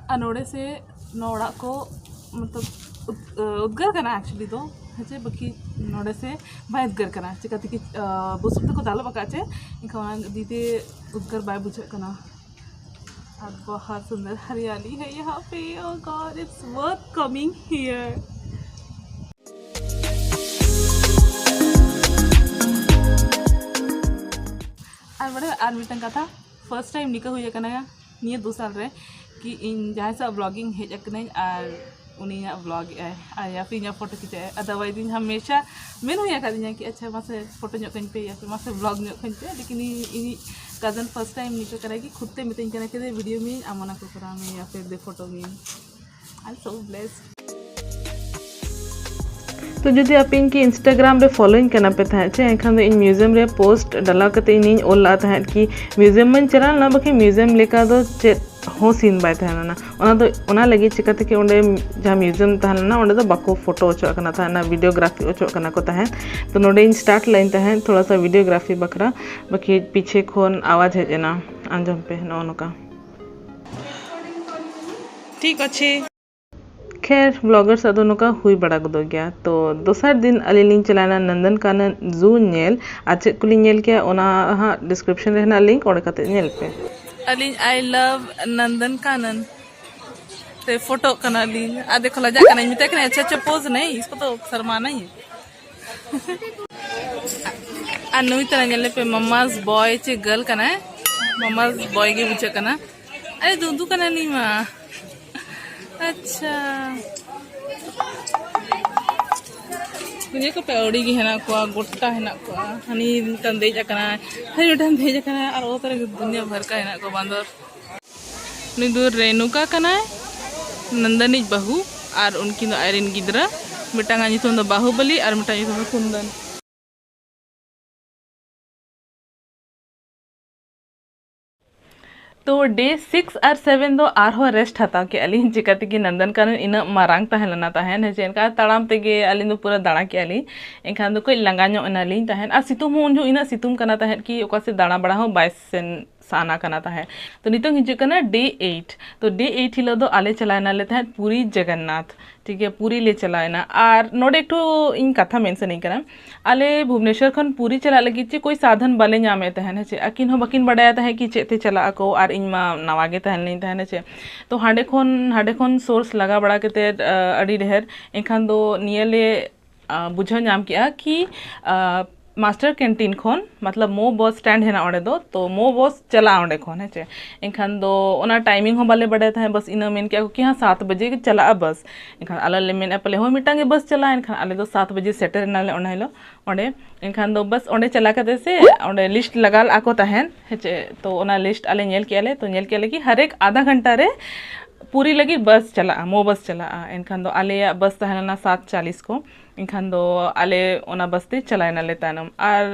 ᱟᱨ ᱱᱚᱰᱮ ᱥᱮ ᱱᱚᱣᱟ ᱚᱲᱟᱜ ᱠᱚ ᱢᱚᱛᱞᱚᱵ ᱩᱫ-, ᱩᱫᱽᱜᱟᱹᱨ ᱠᱟᱱᱟ actually ᱫᱚ, ᱦᱮᱸ ᱪᱮ, ᱵᱟᱹᱠᱤ ᱱᱚᱰᱮ ᱥᱮ ᱵᱟᱭ ᱩᱫᱽᱜᱟᱹᱨ ᱠᱟᱱᱟ, ᱪᱤᱠᱟᱹ ᱛᱮᱠᱤ, ᱟᱸ, ᱵᱩᱥᱩᱵ ᱛᱮᱠᱚ ᱫᱟᱞᱚᱵ ᱟᱠᱟᱫ ᱪᱮ, ᱮᱱᱠᱷᱟᱱ ᱚᱱᱟ ᱤᱫᱤ ᱛᱮ ᱩᱫᱽᱜᱟᱹᱨ ᱵᱟᱭ ᱵᱩᱡᱷᱟᱹᱜ ᱠᱟᱱᱟ᱾ बहुत सुंदर हरियाली है यहाँ पे। Oh God, it's worth coming here. ᱟᱨ ᱵᱟᱲᱟᱭ ᱟᱨ ᱢᱤᱫᱴᱟᱝ ᱠᱟᱛᱷᱟ, ᱯᱷᱟᱨᱥᱴ ᱴᱟᱭᱤᱢ ᱱᱤᱝᱠᱟᱹ ᱦᱩᱭ ᱟᱠᱟᱱᱟ ᱱᱤᱭᱟᱹ ᱫᱩ ᱥᱟᱞ ᱨᱮ, ᱠᱤ ᱤᱧ ᱡᱟᱦᱟᱸᱭ ᱥᱟᱶ ᱵᱞᱚᱜᱤᱝ ᱦᱮᱡ ᱟᱠᱟᱱᱟᱹᱧ ᱟᱨ ᱩᱱᱤᱭᱟᱜ ᱵᱞᱚᱜ ᱮᱜᱼᱟᱭ ᱟᱨ ᱭᱟ ᱯᱷᱤᱨ ᱤᱧᱟᱹᱜ ᱯᱷᱳᱴᱳ ᱠᱷᱤᱪᱟᱹᱜᱼᱟᱭ᱾ ᱟᱫᱟᱨᱣᱟᱭᱤᱡᱽ ᱤᱧ ᱦᱟᱢᱮᱥᱟ ᱢᱮᱱ ᱦᱩᱭ ᱟᱠᱟᱫᱤᱧᱟ ᱠᱤ ᱟᱪᱪᱷᱟ ᱢᱟᱥᱮ ᱯᱷᱳᱴᱳ ᱧᱚᱜ ᱠᱟᱹᱧ ᱯᱮ ᱭᱟ ᱯᱷᱤᱨ ᱢᱟᱥᱮ ᱵᱞᱚᱜ ᱧᱚᱜ ᱠᱟᱹᱧ ᱯᱮ, ᱞᱮᱠᱤᱱ ᱤᱧ ᱤᱧᱤᱡ ᱠᱟᱡᱤᱱ ᱯᱷᱟᱨᱥᱴ ᱴᱟᱭᱤᱢ ᱱᱤᱝᱠᱟᱹ ᱠᱟᱱᱟᱭ ᱠᱤ ᱠᱷᱩᱫ ᱛᱮ ᱢᱤᱛᱟᱹᱧ ᱠᱟᱱᱟ ᱠᱤ ᱫᱮ ᱵᱷᱤᱰᱤᱭᱳ ᱢᱤᱭᱟᱹᱧ ᱟᱢ ᱚᱱᱟ ᱠᱚ ᱠᱚᱨᱟᱣ ᱢᱮ ᱭᱟ ᱯᱷᱤᱨ ᱫᱮ ᱯᱷᱳᱴᱳ ᱢᱤᱭᱟᱹᱧ᱾ I'm so blessed. ᱛᱚ ᱡᱩᱫᱤ ᱟᱯᱮ ᱤᱧ ᱠᱤ ᱤᱱᱥᱴᱟᱜᱨᱟᱢ ᱨᱮ ᱯᱷᱚᱞᱳᱧ ᱠᱟᱱᱟ ᱯᱮ ᱛᱟᱦᱮᱸᱫ ᱪᱮ, ᱮᱱᱠᱷᱟᱱ ᱫᱚ ᱤᱧ ᱢᱤᱭᱩᱡᱤᱭᱟᱢ ᱨᱮ ᱯᱳᱥᱴ ᱰᱟᱞᱟᱣ ᱠᱟᱛᱮ ᱤᱧᱤᱧ ᱚᱞ ᱞᱟᱜᱼᱟ ᱛᱟᱦᱮᱸᱫ ᱠᱤ ᱢᱤᱭᱩᱡᱤᱭᱟᱢ ᱢᱟᱧ ᱪᱟᱞᱟᱣ ᱞᱮᱱᱟ, ᱵᱟᱠᱷᱟᱱ ᱢᱤᱭᱩᱡᱤᱭᱟᱢ ᱞᱮᱠᱟ ᱫᱚ ᱪᱮᱫ ᱦᱚᱸ ᱥᱤᱱ ᱵᱟᱭ ᱛᱟᱦᱮᱸ ᱞᱮᱱᱟ᱾ ᱚᱱᱟ ᱫᱚ, ᱚᱱᱟ ᱞᱟᱹᱜᱤᱫ ᱪᱤᱠᱟᱹ ᱛᱮᱠᱤ ᱚᱸᱰᱮ ᱡᱟᱦᱟᱸ ᱢᱤᱭᱩᱡᱤᱭᱟᱢ ᱛᱟᱦᱮᱸ ᱞᱮᱱᱟ, ᱚᱸᱰᱮ ᱫᱚ ᱵᱟᱠᱚ ᱯᱷᱳᱴᱳ ᱦᱚᱪᱚᱣᱟᱜ ᱠᱟᱱᱟ ᱛᱟᱦᱮᱸᱫ, ᱚᱱᱟ ᱵᱷᱤᱰᱤᱭᱳᱜᱨᱟᱯᱷᱤ ᱦᱚᱪᱚᱣᱟᱜ ᱠᱟᱱᱟ ᱠᱚ ᱛᱟᱦᱮᱸᱫ᱾ ᱛᱚ ᱱᱚᱸᱰᱮ ᱤᱧ ᱥᱴᱟᱨᱴ ᱞᱟᱹᱭᱟᱹᱧ ᱛᱟᱦᱮᱸᱫ ᱛᱷᱚᱲᱟ ᱥᱟ ᱵᱷᱤᱰᱤᱭᱳᱜᱨᱟᱯᱷᱤ ᱵᱟᱠᱷᱨᱟ, ᱵᱟᱠᱤ ᱯᱤᱪᱷᱮ ᱠᱷᱚᱱ ᱟᱣᱟᱡᱽ ᱦᱮᱡ ᱮᱱᱟ, ᱟᱸᱡᱚᱢ ᱯᱮ ᱱᱚᱜᱼᱚ ᱱᱚᱝᱠᱟ᱾ ᱴᱷᱤᱠ ᱟᱪᱷᱮ᱾ ᱠᱷᱮᱨ, ᱵᱞᱚᱜᱟᱨ ᱥᱟᱶ ᱫᱚ ᱱᱚᱝᱠᱟ ᱦᱩᱭ ᱵᱟᱲᱟ ᱜᱚᱫᱚᱜ ᱜᱮᱭᱟ᱾ ᱛᱚ ᱫᱚᱥᱟᱨ ᱫᱤᱱ ᱟᱹᱞᱤᱧ ᱞᱤᱧ ᱪᱟᱞᱟᱣᱮᱱᱟ ᱱᱚᱱᱫᱚᱱ ᱠᱟᱱᱚᱱ ᱡᱩ ᱧᱮᱞ᱾ ᱟᱨ ᱪᱮᱫ ᱠᱚᱞᱤᱧ ᱧᱮᱞ ᱠᱮᱜᱼᱟ ᱚᱱᱟ ᱦᱟᱸᱜ ᱰᱤᱥᱠᱨᱤᱯᱥᱚᱱ ᱨᱮ ᱦᱮᱱᱟᱜ ᱞᱤᱝᱠ, ᱚᱸᱰᱮ ᱠᱟᱛᱮ ᱧᱮᱞ ᱯᱮ᱾ ᱟᱹᱞᱤᱧ I love ᱱᱚᱱᱫᱚᱱ ᱠᱟᱱᱚᱱ ᱨᱮ ᱯᱷᱳᱴᱳᱜ ᱠᱟᱱᱟᱞᱤᱧ᱾ ᱟᱨ ᱫᱮᱠᱷᱚ ᱞᱟᱡᱟᱜ ᱠᱟᱱᱟᱧ, ᱢᱮᱛᱟᱭ ᱠᱟᱱᱟᱧ ᱟᱪᱪᱷᱟ ᱟᱪᱪᱷᱟ ᱯᱳᱡᱽ ᱱᱮᱭ, ᱤᱥᱠᱳ ᱛᱚ ᱥᱚᱨᱢᱟᱱᱟ ᱦᱤ᱾ ᱟᱨ ᱱᱩᱭ ᱛᱟᱨᱟ ᱧᱮᱞ ᱯᱮ ᱢᱟᱢᱟᱥ ᱵᱚᱭ ᱪᱮ ᱜᱟᱨᱞ ᱠᱟᱱᱟᱭ, ᱢᱟᱢᱟᱥ ᱵᱚᱭ ᱜᱮ ᱵᱩᱡᱷᱟᱹᱜ ᱠᱟᱱᱟ᱾ ᱟᱨᱮ ᱫᱩᱫᱩ ᱠᱟᱱᱟ ᱱᱩᱭ ᱢᱟ᱾ ᱟᱪᱪᱷᱟ᱾ ᱫᱩᱱᱤᱭᱟᱹ ᱠᱚ ᱯᱮ ᱟᱹᱣᱲᱤ ᱜᱮ ᱦᱮᱱᱟᱜ ᱠᱚᱣᱟ, ᱜᱚᱴᱟ ᱦᱮᱱᱟᱜ ᱠᱚᱣᱟ᱾ ᱦᱟᱹᱱᱤ ᱢᱤᱫᱴᱟᱝ ᱫᱮᱡ ᱟᱠᱟᱱᱟᱭ, ᱦᱟᱹᱱᱤ ᱢᱤᱫᱴᱟᱝ ᱫᱮᱡ ᱟᱠᱟᱱᱟᱭ, ᱟᱨ ᱚᱛ ᱨᱮ ᱫᱩᱱᱤᱭᱟᱹ ᱵᱷᱟᱨ ᱠᱟ ᱦᱮᱱᱟᱜ ᱠᱚᱣᱟ ᱵᱟᱸᱫᱚᱨ᱾ ᱱᱩᱭ ᱫᱚ ᱨᱮᱱᱩᱠᱟ ᱠᱟᱱᱟᱭ, ᱱᱚᱱᱫᱚᱱᱤᱡ ᱵᱟᱹᱦᱩ, ᱟᱨ ᱩᱱᱠᱤᱱ ᱫᱚ ᱟᱡᱨᱮᱱ ᱜᱤᱫᱽᱨᱟᱹ᱾ ᱢᱤᱫᱴᱟᱝ ᱟᱜ ᱧᱩᱛᱩᱢ ᱫᱚ ᱵᱟᱦᱩᱵᱟᱞᱤ ᱟᱨ ᱢᱤᱫᱴᱟᱝ ᱧᱩᱛᱩᱢ ᱫᱚ ᱠᱩᱱᱫᱚᱱ᱾ ᱛᱚ ᱰᱮ ᱥᱤᱠᱥ ᱟᱨ ᱥᱮᱵᱷᱮᱱ ᱫᱚ ᱟᱨᱦᱚᱸ ᱨᱮᱥᱴ ᱦᱟᱛᱟᱣ ᱠᱮᱜᱼᱟ ᱞᱤᱧ, ᱪᱤᱠᱟᱹ ᱛᱮᱜᱮ ᱱᱚᱱᱫᱚᱱ ᱠᱟᱱᱚᱱ ᱤᱱᱟᱹᱜ ᱢᱟᱨᱟᱝ ᱛᱟᱦᱮᱸ ᱞᱮᱱᱟ ᱛᱟᱦᱮᱸᱫ, ᱦᱮᱸ ᱪᱮ, ᱮᱱᱠᱷᱟᱱ ᱛᱟᱲᱟᱢ ᱛᱮᱜᱮ ᱟᱹᱞᱤᱧ ᱫᱚ ᱯᱩᱨᱟᱹ ᱫᱟᱬᱟ ᱠᱮᱜᱼᱟ ᱞᱤᱧ᱾ ᱮᱱᱠᱷᱟᱱ ᱫᱚ ᱠᱟᱹᱡ ᱞᱟᱸᱜᱟ ᱧᱚᱜ ᱮᱱᱟᱞᱤᱧ ᱛᱟᱦᱮᱸᱫ, ᱟᱨ ᱥᱤᱛᱩᱝ ᱦᱚᱸ ᱩᱱ ᱡᱚᱦᱚᱜ ᱤᱱᱟᱹᱜ ᱥᱤᱛᱩᱝ ᱠᱟᱱᱟ ᱛᱟᱦᱮᱸᱫ ᱠᱤ ᱚᱠᱟ ᱥᱮᱫ ᱫᱟᱬᱟ ᱵᱟᱲᱟ ᱦᱚᱸ ᱵᱟᱭ ᱥᱮᱱ ᱥᱟᱱᱟ ᱠᱟᱱᱟ ᱛᱟᱦᱮᱸᱫ᱾ ᱛᱚ ᱱᱤᱛᱚᱝ ᱦᱤᱡᱩᱜ ᱠᱟᱱᱟ ᱰᱮ ᱮᱭᱤᱴ᱾ ᱛᱚ ᱰᱮ ᱮᱭᱤᱴ ᱦᱤᱞᱳᱜ ᱫᱚ ᱟᱞᱮ ᱪᱟᱞᱟᱣ ᱮᱱᱟᱞᱮ ᱛᱟᱦᱮᱸᱫ ᱯᱩᱨᱤ ᱡᱚᱜᱚᱱᱱᱟᱛᱷ᱾ ᱴᱷᱤᱠ ᱜᱮᱭᱟ, ᱯᱩᱨᱤ ᱞᱮ ᱪᱟᱞᱟᱣᱮᱱᱟ᱾ ᱟᱨ ᱱᱚᱰᱮ ᱮᱠᱴᱩ ᱤᱧ ᱠᱟᱛᱷᱟ ᱢᱮᱱᱥᱟᱱᱤᱧ ᱠᱟᱱᱟ, ᱟᱞᱮ ᱵᱷᱩᱵᱽᱱᱮᱥᱚᱨ ᱠᱷᱚᱱ ᱯᱩᱨᱤ ᱪᱟᱞᱟᱜ ᱞᱟᱹᱜᱤᱫ ᱪᱮ ᱠᱳᱭ ᱥᱟᱫᱷᱟᱱ ᱵᱟᱞᱮ ᱧᱟᱢᱮᱫ ᱛᱟᱦᱮᱱ, ᱦᱮᱸ ᱪᱮ? ᱟᱹᱠᱤᱱ ᱦᱚᱸ ᱵᱟᱹᱠᱤᱱ ᱵᱟᱰᱟᱭᱟ ᱛᱟᱦᱮᱸᱫ ᱠᱤ ᱪᱮᱫ ᱛᱮ ᱪᱟᱞᱟᱜ ᱟᱠᱚ, ᱟᱨ ᱤᱧ ᱢᱟ ᱱᱟᱣᱟ ᱜᱮ ᱛᱟᱦᱮᱸ ᱞᱤᱧ ᱛᱟᱦᱮᱱᱟ ᱪᱮ᱾ ᱛᱚ ᱦᱟᱸᱰᱮ ᱠᱷᱚᱱ ᱦᱟᱸᱰᱮ ᱠᱷᱚᱱ ᱥᱳᱨᱥ ᱞᱟᱜᱟ ᱵᱟᱲᱟ ᱠᱟᱛᱮᱫ, ᱟ, ᱟᱹᱰᱤ ᱰᱷᱮᱨ, ᱮᱱᱠᱷᱟᱱ ᱫᱚ ᱱᱤᱭᱟᱹ ᱞᱮ ᱟ, ᱵᱩᱡᱷᱟᱹᱣ ᱧᱟᱢ ᱠᱮᱜᱼᱟ ᱠᱤ, ᱟ, ᱢᱟᱥᱴᱟᱨ ᱠᱮᱱᱴᱤᱱ ᱠᱷᱚᱱ, ᱢᱚᱛᱞᱚᱵ ᱢᱳ ᱵᱚᱥ ᱥᱴᱮᱱᱰ ᱦᱮᱱᱟᱜᱼᱟ ᱚᱸᱰᱮ ᱫᱚ, ᱛᱚ ᱢᱳ ᱵᱚᱥ ᱪᱟᱞᱟᱜᱼᱟ ᱚᱸᱰᱮ ᱠᱷᱚᱱ, ᱦᱮᱸ ᱪᱮ? ᱮᱱᱠᱷᱟᱱ ᱫᱚ ᱚᱱᱟ ᱴᱟᱭᱢᱤᱝ ᱦᱚᱸ ᱵᱟᱞᱮ ᱵᱟᱰᱟᱭ ᱛᱟᱦᱮᱸᱫ, ᱵᱟᱥ ᱤᱱᱟᱹ ᱢᱮᱱ ᱠᱮᱜᱼᱟ ᱠᱚ ᱠᱤ ᱦᱮᱸ ᱥᱟᱛ ᱵᱟᱡᱮ ᱜᱮ ᱪᱟᱞᱟᱜᱼᱟ ᱵᱟᱥ᱾ ᱮᱱᱠᱷᱟᱱ ᱟᱞᱮ ᱞᱮ ᱢᱮᱱᱮᱫᱼᱟ ᱯᱟᱞᱮ ᱦᱳᱭ ᱢᱤᱫᱴᱟᱝ ᱜᱮ ᱵᱟᱥ ᱪᱟᱞᱟᱜᱼᱟ, ᱮᱱᱠᱷᱟᱱ ᱟᱞᱮ ᱫᱚ ᱥᱟᱛ ᱵᱟᱡᱮ ᱥᱮᱴᱮᱨ ᱮᱱᱟᱞᱮ ᱚᱱᱟ ᱦᱤᱞᱳᱜ ᱚᱸᱰᱮ᱾ ᱮᱱᱠᱷᱟᱱ ᱫᱚ ᱵᱟᱥ ᱚᱸᱰᱮ ᱪᱟᱞᱟᱣ ᱠᱟᱛᱮ ᱥᱮ ᱚᱸᱰᱮ ᱞᱤᱥᱴ ᱞᱟᱜᱟᱣ ᱞᱮᱫᱼᱟ ᱠᱚ ᱛᱟᱦᱮᱸᱫ, ᱦᱮᱸ ᱪᱮ? ᱛᱚ ᱚᱱᱟ ᱞᱤᱥᱴ ᱟᱞᱮ ᱧᱮᱞ ᱠᱮᱜᱼᱟ ᱞᱮ, ᱛᱚ ᱧᱮᱞ ᱠᱮᱜᱼᱟ ᱞᱮ ᱠᱤ ᱦᱟᱨᱮᱠ ᱟᱫᱷᱟ ᱜᱷᱚᱱᱴᱟ ᱨᱮ ᱯᱩᱨᱤ ᱞᱟᱹᱜᱤᱫ ᱵᱟᱥ ᱪᱟᱞᱟᱜᱼᱟ, ᱢᱳ ᱵᱟᱥ ᱪᱟᱞᱟᱜᱼᱟ᱾ ᱮᱱᱠᱷᱟᱱ ᱫᱚ ᱟᱞᱮᱭᱟᱜ ᱵᱟᱥ ᱛᱟᱦᱮᱸ ᱞᱮᱱᱟ ᱥᱟᱛ ᱪᱟᱞᱤᱥ ᱠᱚ, ᱮᱱᱠᱷᱟᱱ ᱫᱚ ᱟᱞᱮ ᱚᱱᱟ ᱵᱟᱥ ᱛᱮ ᱪᱟᱞᱟᱣ ᱮᱱᱟᱞᱮ ᱛᱟᱭᱱᱚᱢ᱾ ᱟᱨ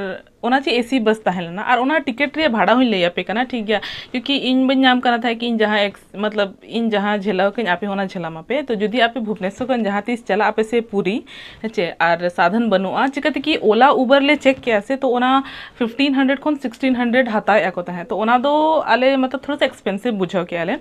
ᱚᱱᱟ ᱪᱮ ᱮᱥᱤ ᱵᱟᱥ ᱛᱟᱦᱮᱸ ᱞᱮᱱᱟ, ᱟᱨ ᱚᱱᱟ ᱴᱤᱠᱤᱴ ᱨᱮᱭᱟᱜ ᱵᱷᱟᱲᱟ ᱦᱚᱸᱧ ᱞᱟᱹᱭ ᱟᱯᱮ ᱠᱟᱱᱟ, ᱴᱷᱤᱠ ᱜᱮᱭᱟ? ᱠᱤᱭᱩᱠᱤ ᱤᱧ ᱵᱟᱹᱧ ᱧᱟᱢ ᱠᱟᱱᱟ ᱛᱟᱦᱮᱸᱫ ᱠᱤ ᱤᱧ ᱡᱟᱦᱟᱸ ᱮᱠᱥ-, ᱢᱚᱛᱞᱚᱵ ᱤᱧ ᱡᱟᱦᱟᱸ ᱡᱷᱮᱞᱟᱣ ᱠᱟᱹᱧ ᱟᱯᱮ ᱦᱚᱸ ᱚᱱᱟ ᱡᱷᱮᱞᱟᱣ ᱢᱟᱯᱮ᱾ ᱛᱚ ᱡᱩᱫᱤ ᱟᱯᱮ ᱵᱷᱩᱵᱽᱱᱮᱥᱚᱨ ᱠᱷᱚᱱ ᱡᱟᱦᱟᱸ ᱛᱤᱥ ᱪᱟᱞᱟᱜ ᱟᱯᱮ ᱥᱮ ᱯᱩᱨᱤ, ᱦᱮᱸ ᱪᱮ, ᱟᱨ ᱥᱟᱫᱷᱟᱱ ᱵᱟᱹᱱᱩᱜᱼᱟ, ᱪᱤᱠᱟᱹᱛᱮ ᱠᱤ ᱳᱞᱟ ᱩᱵᱟᱨ ᱞᱮ ᱪᱮᱠ ᱠᱮᱜᱼᱟ ᱥᱮ, ᱛᱚ ᱚᱱᱟ ᱯᱷᱤᱯᱴᱤᱱ ᱦᱟᱱᱰᱨᱮᱰ ᱠᱷᱚᱱ ᱥᱤᱠᱥᱴᱤᱱ ᱦᱟᱱᱰᱨᱮᱰ ᱦᱟᱛᱟᱣᱮᱫᱼᱟ ᱠᱚ ᱛᱟᱦᱮᱸᱫ᱾ ᱛᱚ ᱚᱱᱟ ᱫᱚ ᱟᱞᱮ ᱢᱚᱛᱞᱚᱵ ᱛᱷᱚᱲᱟ ᱥᱟ ᱮᱠᱥᱯᱮᱱᱥᱤᱵᱷ ᱵᱩᱡᱷᱟᱹᱣ ᱠᱮᱜᱼᱟ ᱞᱮ᱾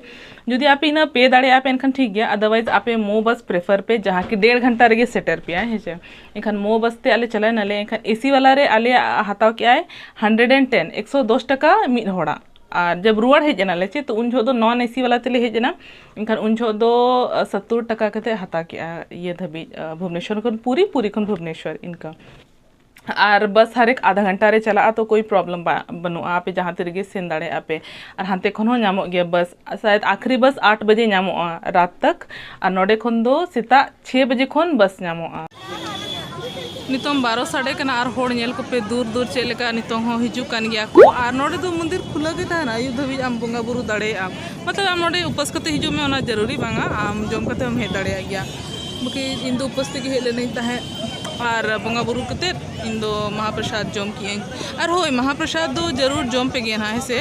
ᱡᱩᱫᱤ ᱟᱯᱮ ᱤᱱᱟᱹ ᱯᱮ ᱫᱟᱲᱮᱭᱟᱜᱼᱟ ᱯᱮ ᱮᱱᱠᱷᱟᱱ ᱴᱷᱤᱠ ᱜᱮᱭᱟ, otherwise ᱟᱯᱮ ᱢᱳ ᱵᱟᱥ ᱯᱨᱮᱯᱷᱟᱨ ᱯᱮ, ᱡᱟᱦᱟᱸ ᱠᱤ ᱰᱮᱲ ᱜᱷᱚᱱᱴᱟ ᱨᱮᱜᱮ ᱥᱮᱴᱮᱨ ᱯᱮᱭᱟ, ᱦᱮᱸ ᱪᱮ᱾ ᱮᱱᱠᱷᱟᱱ ᱢᱳ ᱵᱟᱥ ᱛᱮ ᱟᱞᱮ ᱪᱟᱞᱟᱣ ᱮᱱᱟᱞᱮ, ᱮᱱᱠᱷᱟᱱ ᱮᱥᱤ ᱵᱟᱞᱟ ᱨᱮ ᱟᱞᱮᱭᱟᱜ ᱦᱟᱛᱟᱣ ᱠᱮᱜᱼᱟᱭ ᱦᱟᱱᱰᱨᱮᱰ ᱮᱱᱰ ᱴᱮᱱ, ᱮᱠᱥᱚ ᱫᱚᱥ ᱴᱟᱠᱟ ᱢᱤᱫ ᱦᱚᱲᱟᱜ᱾ ᱟᱨ ᱡᱟᱵ ᱨᱩᱣᱟᱹᱲ ᱦᱮᱡ ᱮᱱᱟᱞᱮ ᱪᱮ, ᱛᱚ ᱩᱱ ᱡᱚᱦᱚᱜ ᱫᱚ ᱱᱚᱱ ᱮᱥᱤ ᱵᱟᱞᱟ ᱛᱮᱞᱮ ᱦᱮᱡ ᱮᱱᱟ, ᱮᱱᱠᱷᱟᱱ ᱩᱱ ᱡᱚᱦᱚᱜ ᱫᱚ ᱥᱚᱛᱛᱳᱨ ᱴᱟᱠᱟ ᱠᱟᱛᱮ ᱦᱟᱛᱟᱣ ᱠᱮᱜᱼᱟ ᱤᱭᱟᱹ ᱫᱷᱟᱹᱵᱤᱡ, ᱟᱸ, ᱵᱷᱩᱵᱽᱱᱮᱥᱚᱨ ᱠᱷᱚᱱ ᱯᱩᱨᱤ, ᱯᱩᱨᱤ ᱠᱷᱚᱱ ᱵᱷᱩᱵᱽᱱᱮᱥᱚᱨ ᱤᱱᱠᱟ᱾ ᱟᱨ ᱵᱟᱥ ᱦᱟᱨᱮᱠ ᱟᱫᱷᱟ ᱜᱷᱚᱱᱴᱟ ᱨᱮ ᱪᱟᱞᱟᱜᱼᱟ, ᱛᱚ ᱠᱳᱭ ᱯᱨᱚᱵᱞᱮᱢ ᱵᱟ-, ᱵᱟᱹᱱᱩᱜᱼᱟ, ᱟᱯᱮ ᱡᱟᱦᱟᱸ ᱛᱤ ᱨᱮᱜᱮ ᱥᱮᱱ ᱫᱟᱲᱮᱭᱟᱜᱼᱟ ᱯᱮ᱾ ᱟᱨ ᱦᱟᱱᱛᱮ ᱠᱷᱚᱱ ᱦᱚᱸ ᱧᱟᱢᱚᱜ ᱜᱮᱭᱟ ᱵᱟᱥ, ᱥᱟᱭᱮᱫ ᱟᱠᱷᱨᱤ ᱵᱟᱥ ᱟᱴ ᱵᱟᱡᱮ ᱧᱟᱢᱚᱜᱼᱟ ᱨᱟᱛ ᱛᱟᱠ, ᱟᱨ ᱱᱚᱰᱮ ᱠᱷᱚᱱ ᱫᱚ ᱥᱮᱛᱟᱜ ᱪᱷᱮ ᱵᱟᱡᱮ ᱠᱷᱚᱱ ᱵᱟᱥ ᱧᱟᱢᱚᱜᱼᱟ᱾ ᱱᱤᱛᱚᱝ ᱵᱟᱨᱚ ᱥᱟᱰᱮ ᱠᱟᱱᱟ ᱟᱨ ᱦᱚᱲ ᱧᱮᱞ ᱠᱚᱯᱮ ᱫᱩᱨ ᱫᱩᱨ ᱪᱮᱫ ᱞᱮᱠᱟ ᱱᱤᱛᱚᱝ ᱦᱚᱸ ᱦᱤᱡᱩᱜ ᱠᱟᱱ ᱜᱮᱭᱟ ᱠᱚ᱾ ᱟᱨ ᱱᱚᱰᱮ ᱫᱚ ᱢᱚᱱᱫᱤᱨ ᱠᱷᱩᱞᱟᱹᱣ ᱜᱮ ᱛᱟᱦᱮᱱᱟ, ᱟᱹᱭᱩᱵ ᱫᱷᱟᱹᱵᱤᱡ ᱟᱢ ᱵᱚᱸᱜᱟ ᱵᱩᱨᱩ ᱫᱟᱲᱮᱭᱟᱜᱼᱟᱢ᱾ ᱢᱚᱛᱞᱚᱵ ᱟᱢ ᱱᱚᱰᱮ ᱩᱯᱟᱹᱥ ᱠᱟᱛᱮ ᱦᱤᱡᱩᱜ ᱢᱮ, ᱚᱱᱟ ᱡᱟᱹᱨᱩᱨᱤ ᱵᱟᱝᱟ, ᱟᱢ ᱡᱚᱢ ᱠᱟᱛᱮ ᱦᱚᱸᱢ ᱦᱮᱡ ᱫᱟᱲᱮᱭᱟᱜ ᱜᱮᱭᱟ᱾ ᱵᱟᱠᱤ ᱤᱧ ᱫᱚ ᱩᱯᱟᱹᱥ ᱛᱮᱜᱮ ᱦᱮᱡ ᱞᱮᱱᱟᱹᱧ ᱛᱟᱦᱮᱸᱫ ᱟᱨ ᱵᱚᱸᱜᱟ ᱵᱩᱨᱩ ᱠᱟᱛᱮ ᱤᱧ ᱫᱚ ᱢᱟᱦᱟᱯᱨᱚᱥᱟᱫ ᱡᱚᱢ ᱠᱮᱜᱼᱟᱹᱧ᱾ ᱟᱨ ᱦᱳᱭ, ᱢᱟᱦᱟᱯᱨᱚᱥᱟᱫ ᱫᱚ ᱡᱟᱹᱨᱩᱲ ᱡᱚᱢ ᱯᱮᱜᱮ ᱱᱟᱦᱟᱜ, ᱦᱮᱸ ᱥᱮ?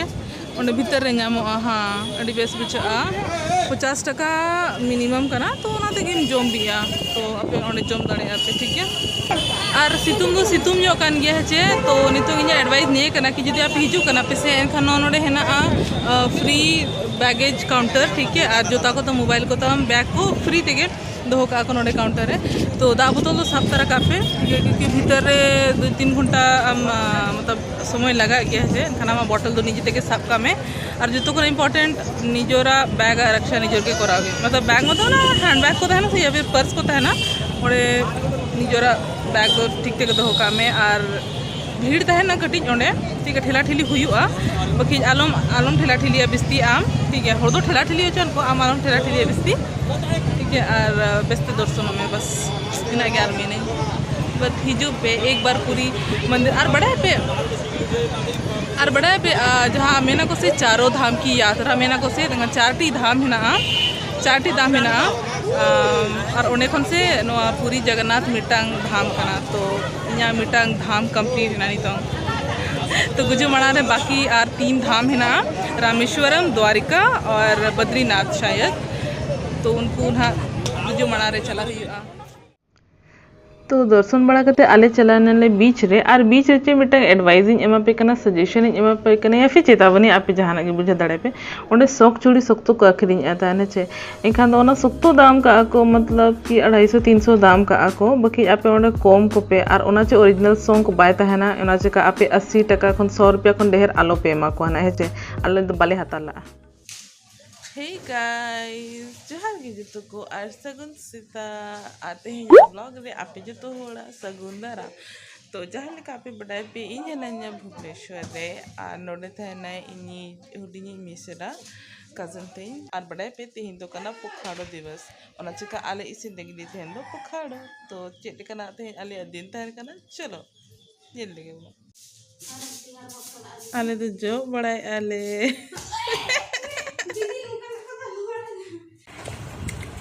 ᱚᱸᱰᱮ ᱵᱷᱤᱛᱟᱹᱨ ᱨᱮ ᱧᱟᱢᱚᱜᱼᱟ᱾ ᱦᱮᱸ, ᱟᱹᱰᱤ ᱵᱮᱥ ᱵᱩᱡᱷᱟᱹᱜᱼᱟ᱾ ᱯᱚᱪᱟᱥ ᱴᱟᱠᱟ ᱢᱤᱱᱤᱢᱟᱢ ᱠᱟᱱᱟ, ᱛᱚ ᱚᱱᱟ ᱛᱮᱜᱮᱢ ᱡᱚᱢ ᱵᱤᱜᱼᱟ᱾ ᱛᱚ ᱟᱯᱮ ᱚᱸᱰᱮ ᱡᱚᱢ ᱫᱟᱲᱮᱭᱟᱜᱼᱟ ᱯᱮ, ᱴᱷᱤᱠ ᱜᱮᱭᱟ᱾ ᱟᱨ ᱥᱤᱛᱩᱝ ᱫᱚ ᱥᱤᱛᱩᱝ ᱧᱚᱜ ᱠᱟᱱ ᱜᱮᱭᱟ, ᱦᱮᱸ ᱪᱮ? ᱛᱚ ᱱᱤᱛᱚᱝ ᱤᱧᱟᱹᱜ ᱮᱰᱵᱟᱭᱤᱥ ᱱᱤᱭᱟᱹ ᱠᱟᱱᱟ ᱠᱤ ᱡᱩᱫᱤ ᱟᱯᱮ ᱦᱤᱡᱩᱜ ᱠᱟᱱᱟ ᱯᱮ ᱥᱮ, ᱮᱱᱠᱷᱟᱱ ᱱᱚᱣᱟ ᱱᱚᱰᱮ ᱦᱮᱱᱟᱜᱼᱟ, ᱟ, ᱯᱷᱨᱤ ᱵᱮᱜᱮᱡᱽ ᱠᱟᱣᱩᱱᱴᱟᱨ, ᱴᱷᱤᱠ ᱜᱮᱭᱟ᱾ ᱟᱨ ᱡᱩᱛᱟ ᱠᱚ ᱛᱟᱢ, ᱢᱳᱵᱟᱭᱤᱞ ᱠᱚ ᱛᱟᱢ, ᱵᱮᱜᱽ ᱠᱚ ᱯᱷᱨᱤ ᱛᱮᱜᱮ ᱫᱚᱦᱚ ᱠᱟᱜᱼᱟ ᱠᱚ ᱱᱚᱰᱮ ᱠᱟᱣᱩᱱᱴᱟᱨ ᱨᱮ᱾ ᱛᱚ ᱫᱟᱜ ᱵᱳᱛᱚᱞ ᱫᱚ ᱥᱟᱵ ᱛᱟᱨᱟ ᱠᱟᱜ ᱯᱮ, ᱠᱤᱭᱩᱠᱤ ᱵᱷᱤᱛᱟᱹᱨ ᱨᱮ ᱫᱩᱭ ᱛᱤᱱ ᱜᱷᱚᱱᱴᱟ ᱟᱢ ᱢᱚᱛᱞᱚᱵ ᱥᱚᱢᱚᱭ ᱞᱟᱜᱟᱜ ᱜᱮᱭᱟ ᱦᱮᱸ ᱥᱮ᱾ ᱮᱱᱠᱷᱟᱱ ᱟᱢᱟᱜ ᱵᱚᱴᱚᱞ ᱫᱚ ᱱᱤᱡᱮ ᱛᱮᱜᱮ ᱥᱟᱵ ᱠᱟᱜ ᱢᱮ᱾ ᱟᱨ ᱡᱚᱛᱚ ᱠᱷᱚᱱ ᱤᱢᱯᱚᱨᱴᱮᱱᱴ, ᱱᱤᱡᱮᱨᱟᱜ ᱵᱮᱜᱽ ᱟᱜ ᱨᱟᱠᱷᱟ ᱱᱤᱡᱮᱨ ᱜᱮ ᱠᱚᱨᱟᱣ ᱦᱩᱭᱩᱜᱼᱟ᱾ ᱢᱚᱛᱞᱚᱵ ᱵᱮᱜᱽ ᱢᱚᱛᱞᱚᱵ ᱚᱱᱟ ᱦᱮᱱᱰ ᱵᱮᱜᱽ ᱠᱚ ᱛᱟᱦᱮᱱᱟ ᱥᱮ ᱭᱟ ᱯᱷᱤᱨ ᱯᱟᱨᱥ ᱠᱚ ᱛᱟᱦᱮᱱᱟ, ᱚᱸᱰᱮ ᱱᱤᱡᱮᱨᱟᱜ ᱵᱮᱜᱽ ᱫᱚ ᱴᱷᱤᱠ ᱛᱮᱜᱮ ᱫᱚᱦᱚ ᱠᱟᱜ ᱢᱮ᱾ ᱟᱨ ᱵᱷᱤᱲ ᱛᱟᱦᱮᱱᱟ ᱠᱟᱹᱴᱤᱡ ᱚᱸᱰᱮ, ᱴᱷᱤᱠ ᱜᱮᱭᱟ, ᱴᱷᱮᱞᱟ ᱴᱷᱤᱞᱤ ᱦᱩᱭᱩᱜᱼᱟ, ᱵᱟᱠᱷᱟᱡ ᱟᱞᱚᱢ ᱟᱞᱚᱢ ᱴᱷᱮᱞᱟ ᱴᱷᱤᱞᱤᱭᱟ ᱵᱤᱥᱛᱤ ᱟᱢ, ᱴᱷᱤᱠ ᱜᱮᱭᱟ᱾ ᱦᱚᱲ ᱫᱚ ᱴᱷᱮᱞᱟ ᱴᱷᱤᱞᱤ ᱦᱚᱪᱚᱣᱟᱱ ᱠᱚ, ᱟᱢ ᱟᱞᱚᱢ ᱴᱷᱮᱞᱟ ᱴᱷᱤᱞᱤᱭᱟ ᱵᱤᱥᱛᱤ, ᱴᱷᱤᱠ ᱜᱮᱭᱟ᱾ ᱟᱨ ᱵᱮᱥᱛᱮ ᱫᱚᱨᱥᱚᱱᱚᱜ ᱢᱮ, ᱵᱟᱥ ᱤᱱᱟᱹᱜ ᱜᱮ ᱟᱨ ᱢᱮᱱᱟᱹᱧ᱾ ᱵᱟᱥ ᱦᱤᱡᱩᱜ ᱯᱮ ᱮᱠ ᱵᱟᱨ ᱯᱩᱨᱤ ᱢᱚᱱᱫᱤᱨ᱾ ᱟᱨ ᱵᱟᱲᱟᱭ ᱯᱮ, ᱟᱨ ᱵᱟᱲᱟᱭ ᱯᱮ ᱡᱟᱦᱟᱸ ᱢᱮᱱᱟ ᱠᱚ ᱥᱮ ᱪᱟᱨᱚ ᱫᱷᱟᱢ ᱠᱤ ᱭᱟᱛᱨᱟ ᱢᱮᱱᱟ ᱠᱚ ᱥᱮ, ᱪᱟᱨᱴᱤ ᱫᱷᱟᱢ ᱦᱮᱱᱟᱜᱼᱟ, ᱪᱟᱨᱴᱤ ᱫᱷᱟᱢ ᱦᱮᱱᱟᱜᱼᱟ᱾ ᱟᱨ ᱚᱸᱰᱮ ᱠᱷᱚᱱ ᱥᱮ ᱱᱚᱣᱟ ᱯᱩᱨᱤ ᱡᱚᱜᱚᱱᱱᱟᱛᱷ ᱢᱤᱫᱴᱟᱝ ᱫᱷᱟᱢ ᱠᱟᱱᱟ᱾ ᱛᱚ ᱤᱧᱟᱹᱜ ᱢᱤᱫᱴᱟᱝ ᱫᱷᱟᱢ ᱠᱚᱢᱯᱞᱤᱴ ᱮᱱᱟ ᱱᱤᱛᱚᱝ᱾ ᱛᱚ ᱜᱩᱡᱩᱜ ᱢᱟᱲᱟᱝ ᱨᱮ ᱵᱟᱹᱠᱤ ᱟᱨ ᱛᱤᱱ ᱫᱷᱟᱢ ᱦᱮᱱᱟᱜᱼᱟ, ᱨᱟᱢᱮᱥᱣᱚᱨᱚᱢ, ᱫᱣᱟᱨᱤᱠᱟ ᱟᱨ ᱵᱚᱫᱨᱤᱱᱟᱛᱷ ᱥᱟᱭᱚᱫ᱾ ᱛᱚ ᱩᱱᱠᱩ ᱱᱟᱦᱟᱜ ᱜᱩᱡᱩᱜ ᱢᱟᱲᱟᱝ ᱨᱮ ᱪᱟᱞᱟᱜ ᱦᱩᱭᱩᱜᱼᱟ᱾ ᱛᱚ ᱫᱚᱨᱥᱚᱱ ᱵᱟᱲᱟ ᱠᱟᱛᱮ ᱟᱞᱮ ᱪᱟᱞᱟᱣ ᱮᱱᱟᱞᱮ ᱵᱤᱪ ᱨᱮ᱾ ᱟᱨ ᱵᱤᱪ ᱨᱮ ᱪᱮᱫ ᱢᱤᱫᱴᱟᱝ ᱮᱰᱵᱟᱭᱤᱥ ᱤᱧ ᱮᱢᱟ ᱯᱮ ᱠᱟᱱᱟ, ᱥᱟᱡᱮᱥᱚᱱ ᱤᱧ ᱮᱢᱟ ᱯᱮ ᱠᱟᱱᱟ, ᱭᱟ ᱯᱷᱤᱨ ᱪᱮᱛᱟᱵᱚᱱᱤ, ᱟᱯᱮ ᱡᱟᱦᱟᱱᱟᱜ ᱜᱮ ᱵᱩᱡᱷᱟᱹᱣ ᱫᱟᱲᱮᱭᱟᱜ ᱯᱮ᱾ ᱚᱸᱰᱮ ᱥᱚᱠ ᱪᱩᱲᱤ ᱥᱚᱠᱛᱚ ᱠᱚ ᱟᱹᱠᱷᱨᱤᱧᱮᱫᱼᱟ ᱛᱟᱦᱮᱱ ᱦᱮᱸ ᱪᱮ᱾ ᱮᱱᱠᱷᱟᱱ ᱫᱚ ᱚᱱᱟ ᱥᱚᱠᱛᱚ ᱫᱟᱢ ᱠᱟᱜᱼᱟ ᱠᱚ, ᱢᱚᱛᱞᱚᱵ ᱠᱤ ᱟᱲᱟᱭᱥᱚ ᱛᱤᱱᱥᱚ ᱫᱟᱢ ᱠᱟᱜᱼᱟ ᱠᱚ, ᱵᱟᱠᱤ ᱟᱯᱮ ᱚᱸᱰᱮ ᱠᱚᱢ ᱠᱚᱯᱮ᱾ ᱟᱨ ᱚᱱᱟ ᱪᱮ ᱚᱨᱤᱡᱤᱱᱟᱞ ᱥᱚᱝ ᱠᱚ ᱵᱟᱭ ᱛᱟᱦᱮᱱᱟ, ᱚᱱᱟ ᱪᱮᱠᱟ ᱟᱯᱮ ᱟᱥᱤ ᱴᱟᱠᱟ ᱠᱷᱚᱱ ᱥᱚ ᱨᱩᱯᱤᱭᱟ ᱠᱷᱚᱱ ᱰᱷᱮᱨ ᱟᱞᱚ ᱯᱮ ᱮᱢᱟ ᱠᱚᱣᱟ ᱱᱟᱜ ᱦᱮᱸ ᱪᱮ᱾ ᱟᱞᱮ ᱫᱚ ᱵᱟᱞᱮ ᱦᱟᱛᱟᱣ ᱞᱟᱜᱼᱟ᱾ Hey guys, ᱡᱚᱦᱟᱨ ᱜᱮ ᱡᱚᱛᱚ ᱠᱚ ᱟᱨ ᱥᱟᱹᱜᱩᱱ ᱥᱮᱛᱟᱜ᱾ ᱟᱨ ᱛᱮᱦᱮᱧᱟᱜ ᱵᱞᱚᱜ ᱨᱮ ᱟᱯᱮ ᱡᱚᱛᱚ ᱦᱚᱲᱟᱜ ᱥᱟᱹᱜᱩᱱ ᱫᱟᱨᱟᱢ᱾ ᱛᱚ ᱡᱟᱦᱟᱸ ᱞᱮᱠᱟ ᱟᱯᱮ ᱵᱟᱰᱟᱭ ᱯᱮ, ᱤᱧ ᱦᱮᱱᱟᱹᱧᱟ ᱵᱷᱩᱵᱽᱱᱮᱥᱣᱚᱨ ᱨᱮ ᱟᱨ ᱱᱚᱰᱮ ᱛᱟᱦᱮᱱᱟᱭ ᱤᱧᱤᱡ ᱦᱩᱰᱤᱧᱤᱡ ᱢᱤᱥᱨᱟ, ᱠᱟᱡᱤᱱ ᱛᱤᱧ᱾ ᱟᱨ ᱵᱟᱰᱟᱭ ᱯᱮ ᱛᱮᱦᱮᱧ ᱫᱚ ᱠᱟᱱᱟ ᱯᱚᱠᱷᱟᱲᱚ ᱫᱤᱵᱚᱥ, ᱚᱱᱟ ᱪᱤᱠᱟ ᱟᱞᱮ ᱤᱥᱤᱱ ᱞᱟᱹᱜᱤᱫ ᱞᱮ ᱛᱮᱦᱮᱧ ᱫᱚ ᱯᱚᱠᱷᱟᱲᱚ᱾ ᱛᱚ ᱪᱮᱫ ᱞᱮᱠᱟᱱᱟᱜ ᱛᱮᱦᱮᱧ ᱟᱞᱮᱭᱟᱜ ᱫᱤᱱ ᱛᱟᱦᱮᱱ ᱠᱟᱱᱟ, ᱪᱚᱞᱚ ᱧᱮᱞ ᱞᱮᱜᱮ ᱵᱚᱱ᱾ ᱟᱞᱮ ᱫᱚ ᱡᱚᱜ ᱵᱟᱲᱟᱭᱮᱫᱼᱟ ᱞᱮ᱾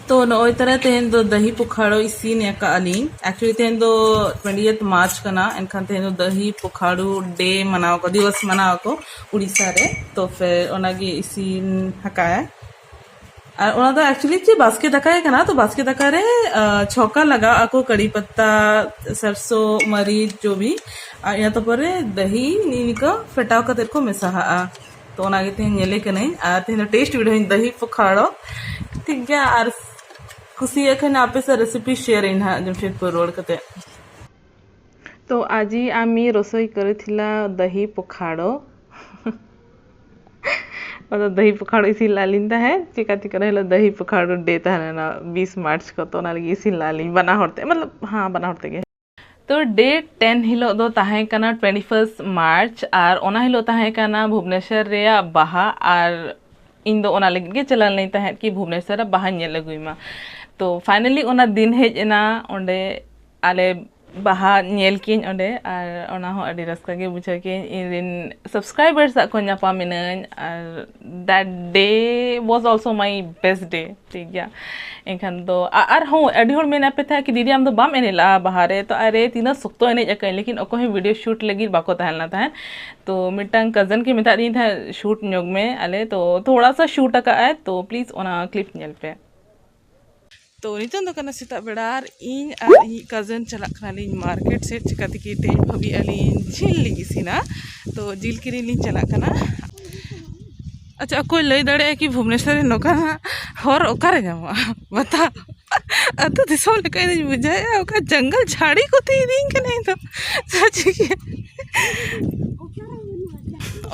ᱛᱚ ᱱᱚᱜᱼᱚᱭ ᱛᱟᱨᱟ ᱛᱮᱦᱮᱧ ᱫᱚ ᱫᱟᱹᱦᱤ ᱯᱚᱠᱷᱟᱲᱚ ᱤᱥᱤᱱ ᱟᱠᱟᱫᱼᱟ ᱞᱤᱧ᱾ Actually ᱛᱮᱦᱮᱧ ᱫᱚ twentieth March ᱠᱟᱱᱟ, ᱮᱱᱠᱷᱟᱱ ᱛᱮᱦᱮᱧ ᱫᱚ ᱫᱟᱹᱦᱤ ᱯᱚᱠᱷᱟᱲᱚ day ᱢᱟᱱᱟᱣ ᱟᱠᱚ, ᱫᱤᱵᱚᱥ ᱢᱟᱱᱟᱣ ᱟᱠᱚ ᱩᱲᱤᱥᱥᱟ ᱨᱮ᱾ ᱛᱚ ᱯᱷᱤᱨ ᱚᱱᱟᱜᱮ ᱤᱥᱤᱱ ᱟᱠᱟᱫᱼᱟᱭ᱾ ᱟᱨ ᱚᱱᱟ ᱫᱚ actually ᱪᱮᱫ ᱵᱟᱥᱠᱮ ᱫᱟᱠᱟ ᱜᱮ ᱠᱟᱱᱟ᱾ ᱛᱚ ᱵᱟᱥᱠᱮ ᱫᱟᱠᱟ ᱨᱮ ᱟᱸ, ᱪᱷᱚᱠᱟ ᱞᱟᱜᱟᱣ ᱟᱠᱚ, ᱠᱟᱲᱤ ᱯᱟᱛᱟ, ᱥᱟᱨᱥᱚ, ᱢᱟᱹᱨᱤᱪ, ᱡᱚᱵᱤ, ᱟᱨ ᱤᱱᱟᱹ ᱛᱟᱨᱯᱚᱨᱮ ᱫᱟᱹᱦᱤ ᱱᱤᱭᱟᱹ ᱱᱤᱠᱟᱹ ᱯᱷᱮᱴᱟᱣ ᱠᱟᱛᱮ ᱠᱚ ᱢᱮᱥᱟᱦᱟᱜᱼᱟ᱾ ᱛᱚ ᱚᱱᱟ ᱜᱮ ᱛᱮᱦᱮᱧ ᱧᱮᱞᱮ ᱠᱟᱹᱱᱟᱹᱧ᱾ ᱟᱨ ᱛᱮᱦᱮᱧ ᱫᱚ ᱴᱮᱥᱴ ᱵᱤᱰᱟᱹᱣ ᱤᱧ ᱫᱟᱹᱦᱤ ᱯᱚᱠᱷᱟᱲᱚ, ᱴᱷᱤᱠ ᱜᱮᱭᱟ᱾ ᱟᱨ ᱠᱩᱥᱤᱭᱟᱜ ᱠᱷᱟᱱ ᱟᱯᱮ ᱥᱟᱶ ᱨᱮᱥᱤᱯᱤ ᱥᱮᱭᱟᱨ ᱟᱹᱧ ᱦᱟᱸᱜ ᱡᱟᱢᱥᱮᱫᱽᱯᱩᱨ ᱨᱩᱣᱟᱹᱲ ᱠᱟᱛᱮ᱾ तो आज ही आमी रोसोई करिथिला दही पखाड़ो। मतलब दही पखाड़ो इसीन लालिन ᱛᱟᱦᱮᱸᱫ, ᱪᱮᱠᱟ ᱛᱮ ᱠᱟᱱᱟ ᱦᱤᱞᱳᱜ ᱫᱟᱦᱤ ᱯᱚᱠᱷᱟᱲ ᱰᱮ ᱛᱟᱦᱮᱸ ᱞᱮᱱᱟ ᱵᱤᱥ ᱢᱟᱨᱪ ᱠᱚ, ᱛᱚ ᱚᱱᱟ ᱞᱟᱹᱜᱤᱫ ᱤᱥᱤᱱ ᱞᱟᱜᱼᱟ ᱞᱤᱧ ᱵᱟᱱᱟ ᱦᱚᱲ ᱛᱮ, ᱢᱚᱛᱞᱚᱵ ᱦᱮᱸ ᱵᱟᱱᱟ ᱦᱚᱲ ᱛᱮᱜᱮ᱾ ᱛᱚ ᱰᱮ ᱴᱮᱱ ᱦᱤᱞᱳᱜ ᱫᱚ ᱛᱟᱦᱮᱸ ᱠᱟᱱᱟ ᱴᱩᱭᱮᱱᱴᱤ ᱯᱷᱟᱨᱥᱴ ᱢᱟᱨᱪ, ᱟᱨ ᱚᱱᱟ ᱦᱤᱞᱳᱜ ᱛᱟᱦᱮᱸ ᱠᱟᱱᱟ ᱵᱷᱩᱵᱽᱱᱮᱥᱚᱨ ᱨᱮᱭᱟᱜ ᱵᱟᱦᱟ, ᱟᱨ ᱤᱧ ᱫᱚ ᱚᱱᱟ ᱞᱟᱹᱜᱤᱫ ᱜᱮ ᱪᱟᱞᱟᱣ ᱞᱮᱱᱟᱧ ᱛᱟᱦᱮᱸᱫ ᱠᱤ ᱵᱷᱩᱵᱽᱱᱮᱥᱚᱨ ᱨᱮ ᱵᱟᱦᱟᱧ ᱧᱮᱞ ᱟᱹᱜᱩᱭ ᱢᱟ᱾ ᱛᱚ ᱯᱷᱟᱭᱱᱟᱞᱤ ᱚᱱᱟ ᱫᱤᱱ ᱦᱮᱡ ᱮᱱᱟ, ᱚᱸᱰᱮ ᱟᱞᱮ ᱵᱟᱦᱟ ᱧᱮᱞ ᱠᱤᱧ ᱚᱸᱰᱮ, ᱟᱨ ᱚᱱᱟ ᱦᱚᱸ ᱟᱹᱰᱤ ᱨᱟᱹᱥᱠᱟᱹ ᱜᱮ ᱵᱩᱡᱷᱟᱹᱣ ᱠᱤᱧ᱾ ᱤᱧ ᱨᱮᱱ ᱥᱟᱵᱥᱠᱨᱟᱭᱵᱟᱨ ᱥᱟᱶ ᱠᱚ ᱧᱟᱯᱟᱢ ᱮᱱᱟᱹᱧ, ᱟᱨ that day was also my best day, ᱴᱷᱤᱠ ᱜᱮᱭᱟ᱾ ᱮᱱᱠᱷᱟᱱ ᱫᱚ ᱟ- ᱟᱨᱦᱚᱸ ᱟᱹᱰᱤ ᱦᱚᱲ ᱢᱮᱱ ᱟᱯᱮ ᱛᱟᱦᱮᱸᱫ ᱠᱤ, "ᱫᱤᱫᱤ, ᱟᱢ ᱫᱚ ᱵᱟᱢ ᱮᱱᱮᱡ ᱞᱟᱜᱼᱟ ᱵᱟᱦᱟ ᱨᱮ?" ᱛᱚ ᱟᱨᱮ, ᱛᱤᱱᱟᱹᱜ ᱥᱚᱠᱛᱚ ᱮᱱᱮᱡ ᱟᱠᱟᱫᱟᱹᱧ, ᱞᱮᱠᱤᱱ ᱚᱠᱚᱭ ᱦᱚᱸ ᱵᱷᱤᱰᱤᱭᱳ ᱥᱩᱴ ᱞᱟᱹᱜᱤᱫ ᱵᱟᱠᱚ ᱛᱟᱦᱮᱸ ᱞᱮᱱᱟ ᱛᱟᱦᱮᱸᱫ᱾ ᱛᱚ ᱢᱤᱫᱴᱟᱝ ᱠᱟᱡᱤᱱ ᱜᱮ ᱢᱮᱛᱟᱫᱤᱧ ᱛᱟᱦᱮᱸᱫ, "ᱥᱩᱴ ᱧᱚᱜ ᱢᱮ ᱟᱞᱮ", ᱛᱚ ᱛᱷᱚᱲᱟ ᱥᱟ ᱥᱩᱴ ᱟᱠᱟᱫ ᱟᱭ, ᱛᱚ ᱯᱞᱤᱡᱽ ᱚᱱᱟ ᱠᱞᱤᱯ ᱧᱮᱞ ᱯᱮ᱾ ᱛᱚ ᱱᱤᱛᱚᱝ ᱫᱚ ᱠᱟᱱᱟ ᱥᱮᱛᱟᱜ ᱵᱮᱲᱟ, ᱟᱨ ᱤᱧ ᱟᱨ ᱤᱧᱤᱡ ᱠᱟᱡᱤᱱ ᱪᱟᱞᱟᱜ ᱠᱟᱱᱟᱞᱤᱧ ᱢᱟᱨᱠᱮᱴ ᱥᱮᱫ᱾ ᱪᱤᱠᱟ ᱛᱮᱠᱤ ᱛᱮᱦᱮᱧ ᱵᱷᱟᱵᱤ ᱟᱹᱞᱤᱧ ᱡᱤᱞ ᱞᱤᱧ ᱤᱥᱤᱱᱟ, ᱛᱚ ᱡᱤᱞ ᱠᱤᱨᱤᱧ ᱞᱤᱧ ᱪᱟᱞᱟᱜ ᱠᱟᱱᱟ᱾ ᱟᱪᱪᱷᱟ, ᱚᱠᱚᱭ ᱞᱟᱹᱭ ᱫᱟᱲᱮᱭᱟᱜᱼᱟ ᱠᱤ ᱵᱷᱩᱵᱽᱱᱮᱥᱚᱨ ᱨᱮ ᱱᱚᱝᱠᱟᱱᱟᱜ ᱦᱚᱨ ᱚᱠᱟᱨᱮ ᱧᱟᱢᱚᱜᱼᱟ? ᱵᱟᱛᱟ ᱟᱹᱛᱩ ᱫᱤᱥᱚᱢ ᱞᱮᱠᱟ ᱤᱧ ᱵᱩᱡᱷᱟᱹᱣᱮᱫᱼᱟ, ᱚᱠᱟ ᱡᱚᱝᱜᱚᱞ ᱡᱷᱟᱹᱲᱤ ᱠᱚᱛᱮ ᱤᱫᱤᱧ ᱠᱟᱱᱟ ᱤᱧ ᱫᱚ᱾ ᱥᱟᱹᱪᱤ ᱜᱮ᱾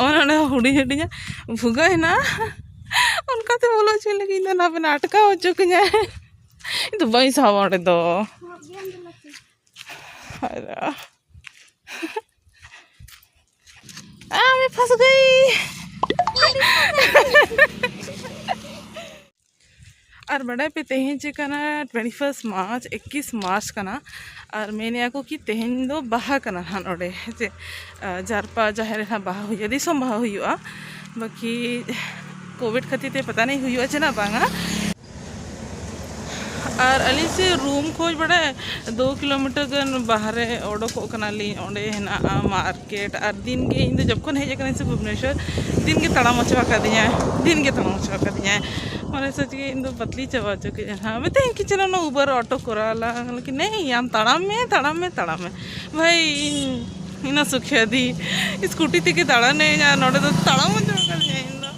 ᱚᱱᱟ ᱚᱸᱰᱮ ᱦᱩᱰᱤᱧ ᱦᱩᱰᱤᱧᱟᱜ ᱵᱷᱩᱜᱟᱹᱜ ᱦᱮᱱᱟᱜᱼᱟ, ᱚᱱᱠᱟᱛᱮ ᱵᱚᱞᱚ ᱦᱚᱪᱚ ᱞᱟᱹᱜᱤᱫ ᱤᱧ ᱫᱚ ᱱᱟᱯᱮ ᱟᱴᱠᱟᱣ ᱦᱚᱪᱚ ᱠᱤᱧᱟᱭ᱾ ᱤᱧ ᱫᱚ ᱵᱟᱹᱧ ᱥᱟᱦᱟᱣᱟ ᱚᱸᱰᱮ ᱫᱚ᱾ ᱟᱨ ᱟᱢᱮ ᱯᱷᱟᱥ ᱜᱟᱭ᱾ ᱟᱨ ᱵᱟᱰᱟᱭ ᱯᱮ, ᱛᱮᱦᱮᱧ ᱪᱮᱫ ᱠᱟᱱᱟ? ᱴᱩᱭᱮᱱᱴᱤ ᱯᱷᱟᱨᱥᱴ ᱢᱟᱨᱪ, ᱮᱠᱤᱥ ᱢᱟᱨᱪ ᱠᱟᱱᱟ᱾ ᱟᱨ ᱢᱮᱱᱮᱜᱼᱟ ᱠᱚ ᱠᱤ ᱛᱮᱦᱮᱧ ᱫᱚ ᱵᱟᱦᱟ ᱠᱟᱱᱟ ᱱᱟᱦᱟᱜ ᱱᱚᱰᱮ, ᱦᱮᱸ ᱪᱮ? ᱟᱨ ᱡᱟᱨᱯᱟ ᱡᱟᱦᱮᱨ ᱨᱮ ᱱᱟᱦᱟᱜ ᱵᱟᱦᱟ ᱦᱩᱭᱩᱜᱼᱟ, ᱫᱤᱥᱚᱢ ᱵᱟᱦᱟ ᱦᱩᱭᱩᱜᱼᱟ᱾ ᱵᱟᱹᱠᱤ ᱠᱳᱵᱷᱤᱰ ᱠᱷᱟᱹᱛᱤᱨ ᱛᱮ ᱯᱟᱛᱟ ᱱᱟᱹᱭ ᱦᱩᱭᱩᱜᱼᱟ ᱪᱮ ᱱᱟ ᱵᱟᱝᱟ᱾ ᱟᱨ ᱟᱹᱞᱤᱧ ᱥᱮ ᱨᱩᱢ ᱠᱷᱚᱱ ᱵᱟᱲᱟᱭ ᱫᱩ ᱠᱤᱞᱳᱢᱤᱴᱟᱨ ᱜᱟᱱ ᱵᱟᱦᱨᱮ ᱚᱰᱚᱠᱚᱜ ᱠᱟᱱᱟᱞᱤᱧ, ᱚᱸᱰᱮ ᱦᱮᱱᱟᱜᱼᱟ ᱢᱟᱨᱠᱮᱴ᱾ ᱟᱨ ᱫᱤᱱ ᱜᱮ ᱤᱧ ᱫᱚ ᱡᱚᱠᱷᱚᱱ ᱦᱮᱡ ᱟᱠᱟᱱᱟᱧ ᱥᱮ ᱵᱷᱩᱵᱽᱱᱮᱥᱚᱨ, ᱫᱤᱱ ᱜᱮ ᱛᱟᱲᱟᱢ ᱦᱚᱪᱚ ᱟᱠᱟᱫᱤᱧᱟᱭ, ᱫᱤᱱ ᱜᱮ ᱛᱟᱲᱟᱢ ᱦᱚᱪᱚ ᱟᱠᱟᱫᱤᱧᱟᱭ᱾ ᱢᱟᱱᱮ ᱥᱚᱪ ᱜᱮ ᱤᱧ ᱫᱚ ᱯᱟᱛᱞᱤ ᱪᱟᱵᱟ ᱦᱚᱪᱚ ᱠᱮᱫᱼᱟ ᱱᱟᱦᱟᱜ᱾ ᱢᱮᱛᱟᱹᱧ ᱠᱤ ᱪᱚᱞᱚ ᱱᱚᱣᱟ ᱩᱵᱟᱨ ᱚᱴᱳ ᱠᱚᱨᱟᱣ ᱞᱟᱝ, ᱞᱮᱠᱤᱱ ᱱᱮᱭ ᱟᱢ ᱛᱟᱲᱟᱢ ᱢᱮ, ᱛᱟᱲᱟᱢ ᱢᱮ, ᱛᱟᱲᱟᱢ ᱢᱮ᱾ ᱵᱷᱟᱭ ᱤᱧ ᱤᱱᱟᱹ ᱥᱩᱠᱷᱮᱫᱤ ᱥᱠᱩᱴᱤ ᱛᱮᱜᱮ ᱫᱟᱬᱟᱱᱟᱹᱧ, ᱟᱨ ᱱᱚᱰᱮ ᱫᱚ ᱛᱟᱲᱟᱢ ᱦᱚᱪᱚ ᱟᱠᱟᱫᱤᱧᱟ ᱤᱧ ᱫᱚ᱾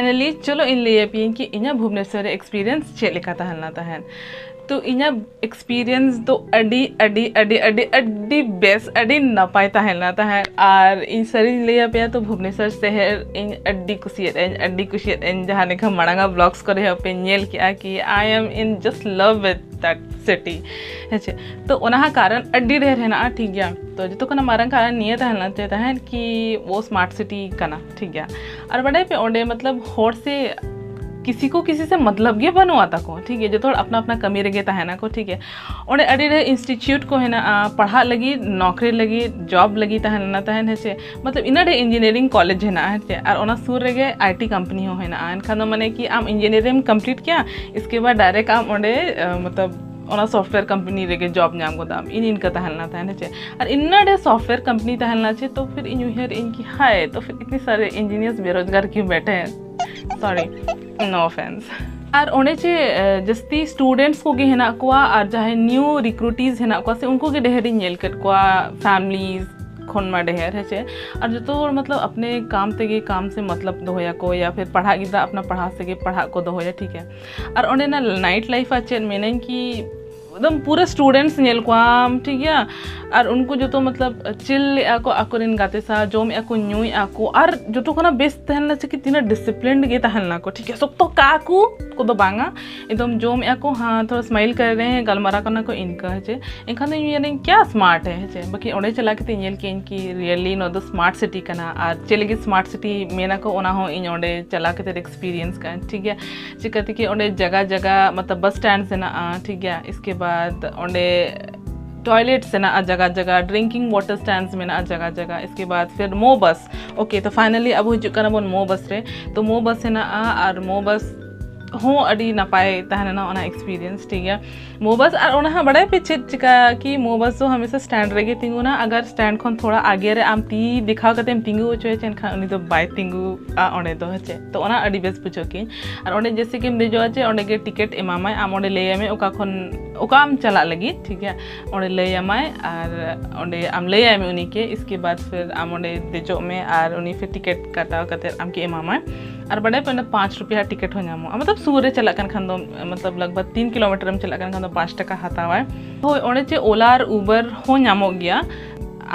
ᱯᱷᱟᱭᱱᱟᱞᱤ ᱪᱚᱞᱚ ᱤᱧ ᱞᱟᱹᱭ ᱟᱯᱮᱭᱟᱹᱧ ᱠᱤ ᱤᱧᱟᱹᱜ ᱵᱷᱩᱵᱽᱱᱮᱥᱚᱨ ᱨᱮ ᱮᱠᱥᱯᱤᱨᱤᱭᱮᱱᱥ ᱪᱮᱫ ᱞᱮᱠᱟ ᱛᱟᱦᱮᱸ ᱞᱮᱱᱟ ᱛᱟᱦᱮᱸᱫ᱾ ᱛᱚ ᱤᱧᱟᱹᱜ ᱮᱠᱥᱯᱤᱨᱤᱭᱮᱱᱥ ᱫᱚ ᱟᱹᱰᱤ ᱟᱹᱰᱤ ᱟᱹᱰᱤ ᱟᱹᱰᱤ ᱟᱹᱰᱤ ᱵᱮᱥ, ᱟᱹᱰᱤ ᱱᱟᱯᱟᱭ ᱛᱟᱦᱮᱸ ᱞᱮᱱᱟ ᱛᱟᱦᱮᱸᱫ᱾ ᱟᱨ ᱤᱧ ᱥᱟᱹᱨᱤᱧ ᱞᱟᱹᱭ ᱟᱯᱮᱭᱟ, ᱛᱚ ᱵᱷᱩᱵᱽᱱᱮᱥᱚᱨ ᱥᱮᱦᱮᱨ ᱤᱧ ᱟᱹᱰᱤ ᱠᱩᱥᱤᱭᱟᱫᱟᱹᱧ, ᱟᱹᱰᱤ ᱠᱩᱥᱤᱭᱟᱫᱟᱹᱧ᱾ ᱡᱟᱦᱟᱸ ᱞᱮᱠᱟ ᱢᱟᱲᱟᱝ ᱟᱜ ᱵᱞᱚᱜᱥ ᱠᱚᱨᱮ ᱦᱚᱸ ᱯᱮ ᱧᱮᱞ ᱠᱮᱜᱼᱟ ᱠᱤ I am in just love with that city, ᱦᱮᱸ ᱪᱮ᱾ ᱛᱚ ᱚᱱᱟ ᱦᱚᱸ ᱠᱟᱨᱚᱱ ᱟᱹᱰᱤ ᱰᱷᱮᱨ ᱦᱮᱱᱟᱜᱼᱟ, ᱴᱷᱤᱠ ᱜᱮᱭᱟ᱾ ᱛᱚ ᱡᱚᱛᱚ ᱠᱷᱚᱱᱟᱜ ᱢᱟᱨᱟᱝ ᱠᱟᱨᱚᱱ ᱱᱤᱭᱟᱹ ᱛᱟᱦᱮᱸ ᱞᱮᱱᱟ ᱡᱮ ᱛᱟᱦᱮᱸᱫ ᱠᱤ ᱳ ᱥᱢᱟᱨᱴ ᱥᱤᱴᱤ ᱠᱟᱱᱟ, ᱴᱷᱤᱠ ᱜᱮᱭᱟ᱾ ᱟᱨ ᱵᱟᱰᱟᱭ ᱯᱮ, ᱚᱸᱰᱮ ᱢᱚᱛᱞᱚᱵ ᱦᱚᱲ ᱥᱮ ᱠᱤᱥᱤ ᱠᱚ ᱠᱤᱥᱤ ᱥᱮ ᱢᱚᱛᱞᱚᱵ ᱜᱮ ᱵᱟᱹᱱᱩᱜᱼᱟ ᱛᱟᱠᱚ, ᱴᱷᱤᱠ ᱜᱮᱭᱟ᱾ ᱡᱚᱛᱚ ᱦᱚᱲ ᱟᱯᱱᱟ ᱟᱯᱱᱟ ᱠᱟᱹᱢᱤ ᱨᱮᱜᱮ ᱛᱟᱦᱮᱱᱟᱠᱚ, ᱴᱷᱤᱠ ᱜᱮᱭᱟ᱾ ᱚᱸᱰᱮ ᱟᱹᱰᱤ ᱰᱷᱮᱨ ᱤᱱᱥᱴᱤᱴᱤᱭᱩᱴ ᱠᱚ ᱦᱮᱱᱟᱜᱼᱟ, ᱯᱟᱲᱦᱟᱜ ᱞᱟᱹᱜᱤᱫ, ᱱᱚᱠᱨᱤ ᱞᱟᱹᱜᱤᱫ, ᱡᱚᱵ ᱞᱟᱹᱜᱤᱫ ᱛᱟᱦᱮᱱᱟ ᱛᱟᱦᱮᱱ, ᱦᱮᱸ ᱪᱮ᱾ ᱢᱚᱛᱞᱚᱵ ᱤᱱᱟᱹ ᱰᱷᱮᱨ ᱤᱧᱡᱤᱱᱤᱭᱟᱨᱤᱝ ᱠᱚᱞᱮᱡᱽ ᱦᱮᱱᱟᱜᱼᱟ, ᱦᱮᱸ ᱪᱮ᱾ ᱟᱨ ᱚᱱᱟ ᱥᱩᱨ ᱨᱮᱜᱮ ᱟᱭ ᱴᱤ ᱠᱳᱢᱯᱟᱱᱤ ᱦᱚᱸ ᱦᱮᱱᱟᱜᱼᱟ᱾ ᱮᱱᱠᱷᱟᱱ ᱫᱚ ᱢᱟᱱᱮ ᱠᱤ ᱟᱢ ᱤᱧᱡᱤᱱᱤᱭᱟᱨᱤᱝ ᱮᱢ ᱠᱚᱢᱯᱞᱤᱴ ᱠᱮᱜᱼᱟ, ᱤᱥᱠᱮ ᱵᱟᱫ ᱰᱟᱭᱨᱮᱠᱴ ᱟᱢ ᱚᱸᱰᱮ, ᱟᱸ, ᱢᱚᱛᱞᱚᱵ ᱚᱱᱟ ᱥᱚᱯᱷᱴᱣᱮᱭᱟᱨ ᱠᱳᱢᱯᱟᱱᱤ ᱨᱮᱜᱮ ᱡᱚᱵ ᱧᱟᱢ ᱜᱚᱫᱟᱢ᱾ ᱤᱧ ᱤᱱᱠᱟᱹ ᱛᱟᱦᱮᱸ ᱞᱮᱱᱟ ᱛᱟᱦᱮᱸ, ᱦᱮᱸ ᱪᱮ᱾ ᱟᱨ ᱤᱱᱟᱹ ᱰᱷᱮᱨ ᱥᱚᱯᱷᱴᱣᱮᱭᱟᱨ ᱠᱳᱢᱯᱟᱱᱤ ᱛᱟᱦᱮᱸ ᱞᱮᱱᱟ ᱪᱮ, ᱛᱚ ᱯᱷᱤᱨ ᱤᱧ ᱩᱭᱦᱟᱹᱨ ᱤᱧ ᱠᱤ ᱦᱟᱭ, ᱛᱚ ᱯᱷᱤᱨ ᱤᱛᱱᱮ ᱥᱟᱨᱮ ᱤᱧᱡᱤᱱᱤᱭᱟᱨᱥ ᱵᱮᱨᱳᱡᱽᱜᱟᱨ ᱠᱤᱭᱩ ᱵᱮᱴᱷᱮ ᱦᱮᱸ? ᱥᱚᱨᱤ, ᱱᱳ ᱚᱯᱷᱮᱱᱥ᱾ ᱟᱨ ᱚᱸᱰᱮ ᱪᱮ, ᱮ, ᱡᱟᱹᱥᱛᱤ ᱥᱴᱩᱰᱮᱱᱴᱥ ᱠᱚᱜᱮ ᱦᱮᱱᱟᱜ ᱠᱚᱣᱟ, ᱟᱨ ᱡᱟᱦᱟᱸᱭ ᱱᱤᱭᱩ ᱨᱤᱠᱨᱩᱴᱤᱡᱽ ᱦᱮᱱᱟᱜ ᱠᱚᱣᱟ ᱥᱮ, ᱩᱱᱠᱩ ᱜᱮ ᱰᱷᱮᱨᱤᱧ ᱧᱮᱞ ᱠᱮᱫ ᱠᱚᱣᱟ ᱯᱷᱮᱢᱤᱞᱤᱡᱽ ᱠᱷᱚᱱ ᱢᱟ ᱰᱷᱮᱨ, ᱦᱮᱸ ᱪᱮ᱾ ᱟᱨ ᱡᱚᱛᱚ ᱦᱚᱲ ᱢᱚᱛᱞᱚᱵ ᱟᱯᱱᱮ ᱠᱟᱢ ᱛᱮᱜᱮ ᱠᱟᱢ ᱥᱮ ᱢᱚᱛᱞᱚᱵ ᱫᱚᱦᱚᱭᱟᱠᱚ, ᱭᱟ ᱯᱷᱤᱨ ᱯᱟᱲᱦᱟᱜ ᱜᱤᱫᱽᱨᱟᱹ ᱟᱯᱱᱟ ᱯᱟᱲᱦᱟᱜ ᱥᱮᱜᱮ ᱯᱟᱲᱦᱟᱜ ᱠᱚ ᱫᱚᱦᱚᱭᱟ, ᱴᱷᱤᱠ ᱜᱮᱭᱟ᱾ ᱟᱨ ᱚᱸᱰᱮᱱᱟᱜ ᱱᱟᱭᱤᱴ ᱞᱟᱭᱤᱯᱷ ᱟᱨ ᱪᱮᱫ ᱢᱮᱱᱟᱹᱧ ᱠᱤ ᱮᱠᱫᱚᱢ ᱯᱩᱨᱟᱹ ᱥᱴᱩᱰᱮᱱᱴᱥ ᱧᱮᱞ ᱠᱚᱣᱟᱢ, ᱴᱷᱤᱠ ᱜᱮᱭᱟ᱾ ᱟᱨ ᱩᱱᱠᱩ ᱡᱚᱛᱚ ᱢᱚᱛᱞᱚᱵ ᱪᱤᱞ ᱞᱮᱜᱼᱟ ᱠᱚ ᱟᱠᱚᱨᱮᱱ ᱜᱟᱛᱮ ᱥᱟᱶ, ᱡᱚᱢᱮᱜᱼᱟ ᱠᱚ, ᱧᱩᱭᱮᱜᱼᱟ ᱠᱚ, ᱟᱨ ᱡᱚᱛᱚ ᱠᱷᱚᱱᱟᱜ ᱵᱮᱥ ᱛᱟᱦᱮᱸ ᱞᱮᱱᱟ ᱪᱮ ᱠᱤ ᱛᱤᱱᱟᱹᱜ ᱰᱤᱥᱤᱯᱞᱤᱱᱰ ᱜᱮ ᱛᱟᱦᱮᱸ ᱞᱮᱱᱟ ᱠᱚ, ᱴᱷᱤᱠ ᱜᱮᱭᱟ᱾ ᱥᱚᱠᱛᱚ ᱠᱟ ᱠᱚ ᱠᱚᱫᱚ ᱵᱟᱝᱟ, ᱮᱠᱫᱚᱢ ᱡᱚᱢᱮᱜᱼᱟ ᱠᱚ, ᱦᱟᱸ ᱛᱷᱚᱲᱟ ᱥᱢᱟᱭᱤᱞ ᱠᱟᱨᱮ ᱨᱮ ᱦᱮᱸ ᱜᱟᱞᱢᱟᱨᱟᱣ ᱠᱟᱱᱟ ᱠᱚ, ᱤᱱᱠᱟᱹ ᱦᱮᱸ ᱪᱮ᱾ ᱮᱱᱠᱷᱟᱱ ᱫᱚ ᱤᱧ ᱢᱮᱱᱟᱹᱧ ᱠᱭᱟ ᱥᱢᱟᱨᱴ ᱦᱮ, ᱦᱮᱸ ᱪᱮ᱾ ᱵᱟᱠᱤ ᱚᱸᱰᱮ ᱪᱟᱞᱟᱣ ᱠᱟᱛᱮ ᱧᱮᱞ ᱠᱮᱜᱼᱟᱹᱧ ᱠᱤ ᱨᱤᱭᱮᱞᱤ ᱱᱚᱣᱟ ᱫᱚ ᱥᱢᱟᱨᱴ ᱥᱤᱴᱤ ᱠᱟᱱᱟ, ᱟᱨ ᱪᱮᱫ ᱞᱟᱹᱜᱤᱫ ᱥᱢᱟᱨᱴ ᱥᱤᱴᱤ ᱢᱮᱱᱟ ᱠᱚ, ᱚᱱᱟ ᱦᱚᱸ ᱤᱧ ᱚᱸᱰᱮ ᱪᱟᱞᱟᱣ ᱠᱟᱛᱮ ᱮᱠᱥᱯᱤᱨᱤᱭᱮᱱᱥ ᱠᱟᱜᱼᱟ, ᱴᱷᱤᱠ ᱜᱮᱭᱟ᱾ ᱪᱤᱠᱟᱹᱛᱮ ᱠᱤ ᱚᱸᱰᱮ ᱡᱟᱭᱜᱟ ᱡᱟᱭᱜᱟ ᱢᱚᱛᱞᱚᱵ ᱵᱟᱥ ᱥᱴᱮᱱᱰ ᱦᱮᱱᱟᱜᱼᱟ, ᱴᱷᱤᱠ ᱜᱮᱭᱟ᱾ ᱤᱥᱠᱮ ᱵᱟᱫ ᱚᱸᱰᱮ ᱴᱚᱭᱞᱮᱴᱥ ᱦᱮᱱᱟᱜᱼᱟ ᱡᱟᱭᱜᱟ ᱡᱟᱭᱜᱟ, ᱰᱨᱤᱝᱠᱤᱝ ᱣᱟᱴᱟᱨ ᱥᱴᱮᱱᱰᱥ ᱢᱮᱱᱟᱜᱼᱟ ᱡᱟᱭᱜᱟ ᱡᱟᱭᱜᱟ᱾ ᱤᱥᱠᱮ ᱵᱟᱫ ᱯᱷᱤᱨ ᱢᱳ ᱵᱟᱥ, ᱳᱠᱮ, ᱛᱚ ᱯᱷᱟᱭᱱᱟᱞᱤ ᱟᱵᱚ ᱦᱤᱡᱩᱜ ᱠᱟᱱᱟ ᱵᱚᱱ ᱢᱳ ᱵᱟᱥ ᱨᱮ᱾ ᱛᱚ ᱢᱳ ᱵᱟᱥ ᱦᱮᱱᱟᱜᱼᱟ, ᱟᱨ ᱢᱳ ᱵᱟᱥ ᱦᱚᱸ ᱟᱹᱰᱤ ᱱᱟᱯᱟᱭ ᱛᱟᱦᱮᱸ ᱞᱮᱱᱟ ᱚᱱᱟ ᱮᱠᱥᱯᱤᱨᱤᱭᱮᱱᱥ, ᱴᱷᱤᱠ ᱜᱮᱭᱟ᱾ ᱢᱳ ᱵᱟᱥ, ᱟᱨ ᱚᱱᱟ ᱦᱚᱸ ᱵᱟᱲᱟᱭ ᱯᱮ ᱪᱮᱫ ᱪᱤᱠᱟ ᱠᱤ ᱢᱳ ᱵᱟᱥ ᱫᱚ ᱦᱟᱢᱮᱥᱟ ᱥᱴᱮᱱᱰ ᱨᱮᱜᱮ ᱛᱤᱸᱜᱩᱱᱟ᱾ ᱟᱜᱟᱨ ᱥᱴᱮᱱᱰ ᱠᱷᱚᱱ ᱛᱷᱚᱲᱟ ᱟᱜᱮ ᱨᱮ ᱟᱢ ᱛᱤ ᱫᱮᱠᱷᱟᱣ ᱠᱟᱛᱮᱢ ᱛᱤᱸᱜᱩ ᱦᱚᱪᱚᱭᱟ ᱪᱮ, ᱮᱱᱠᱷᱟᱱ ᱩᱱᱤ ᱫᱚ ᱵᱟᱭ ᱛᱤᱸᱜᱩᱜᱼᱟ ᱚᱸᱰᱮ ᱫᱚ, ᱦᱮᱸ ᱪᱮ᱾ ᱛᱚ ᱚᱱᱟ ᱟᱹᱰᱤ ᱵᱮᱥ ᱵᱩᱡᱷᱟᱹᱣ ᱠᱤᱧ᱾ ᱟᱨ ᱚᱸᱰᱮ ᱡᱮᱭᱥᱮ ᱠᱤᱢ ᱫᱮᱡᱚᱜᱼᱟ ᱪᱮ, ᱚᱸᱰᱮ ᱜᱮ ᱴᱤᱠᱤᱴ ᱮᱢᱟᱢᱟᱭ, ᱟᱢ ᱚᱸᱰᱮ ᱞᱟᱹᱭᱟᱢᱮ ᱚᱠᱟ ᱠᱷᱚᱱ ᱚᱠᱟᱢ ᱪᱟᱞᱟᱜ ᱞᱟᱹᱜᱤᱫ, ᱴᱷᱤᱠ ᱜᱮᱭᱟ᱾ ᱚᱸᱰᱮ ᱞᱟᱹᱭᱟᱢᱟᱭ ᱟᱨ ᱚᱸᱰᱮ ᱟᱢ ᱞᱟᱹᱭᱟᱭ ᱢᱮ ᱩᱱᱤ ᱠᱮ, ᱤᱥᱠᱮ ᱵᱟᱫ ᱯᱷᱤᱨ ᱟᱢ ᱚᱸᱰᱮ ᱫᱮᱡᱚᱜ ᱢᱮ ᱟᱨ ᱩᱱᱤ ᱯᱷᱤᱨ ᱴᱤᱠᱤᱴ ᱠᱟᱴᱟᱣ ᱠᱟᱛᱮ ᱟᱢ ᱠᱮ ᱮᱢᱟᱢᱟᱭ᱾ ᱟᱨ ᱵᱟᱰᱟᱭ ᱯᱮ, ᱚᱸᱰᱮ ᱯᱟᱸᱪ ᱨᱩᱯᱤᱭᱟ ᱴᱤᱠᱤᱴ ᱦᱚᱸ ᱧᱟᱢᱚᱜᱼᱟ᱾ ᱢᱚᱛᱞᱚᱵ ᱥᱩᱨ ᱨᱮ ᱪᱟᱞᱟᱜ ᱠᱟᱱ ᱠᱷᱟᱱ ᱫᱚ, ᱢᱚᱛᱞᱚᱵ ᱞᱟᱜᱽ ᱵᱷᱟᱜᱽ ᱛᱤᱱ ᱠᱤᱞᱳᱢᱤᱴᱟᱨ ᱮᱢ ᱪᱟᱞᱟᱜ ᱠᱟᱱ ᱠᱷᱟᱱ ᱫᱚ ᱯᱟᱸᱪ ᱴᱟᱠᱟ ᱦᱟᱛᱟᱣᱟᱭ᱾ ᱦᱳᱭ, ᱚᱸᱰᱮ ᱪᱮ ᱳᱞᱟ ᱟᱨ ᱩᱵᱟᱨ ᱦᱚᱸ ᱧᱟᱢᱚᱜ ᱜᱮᱭᱟ᱾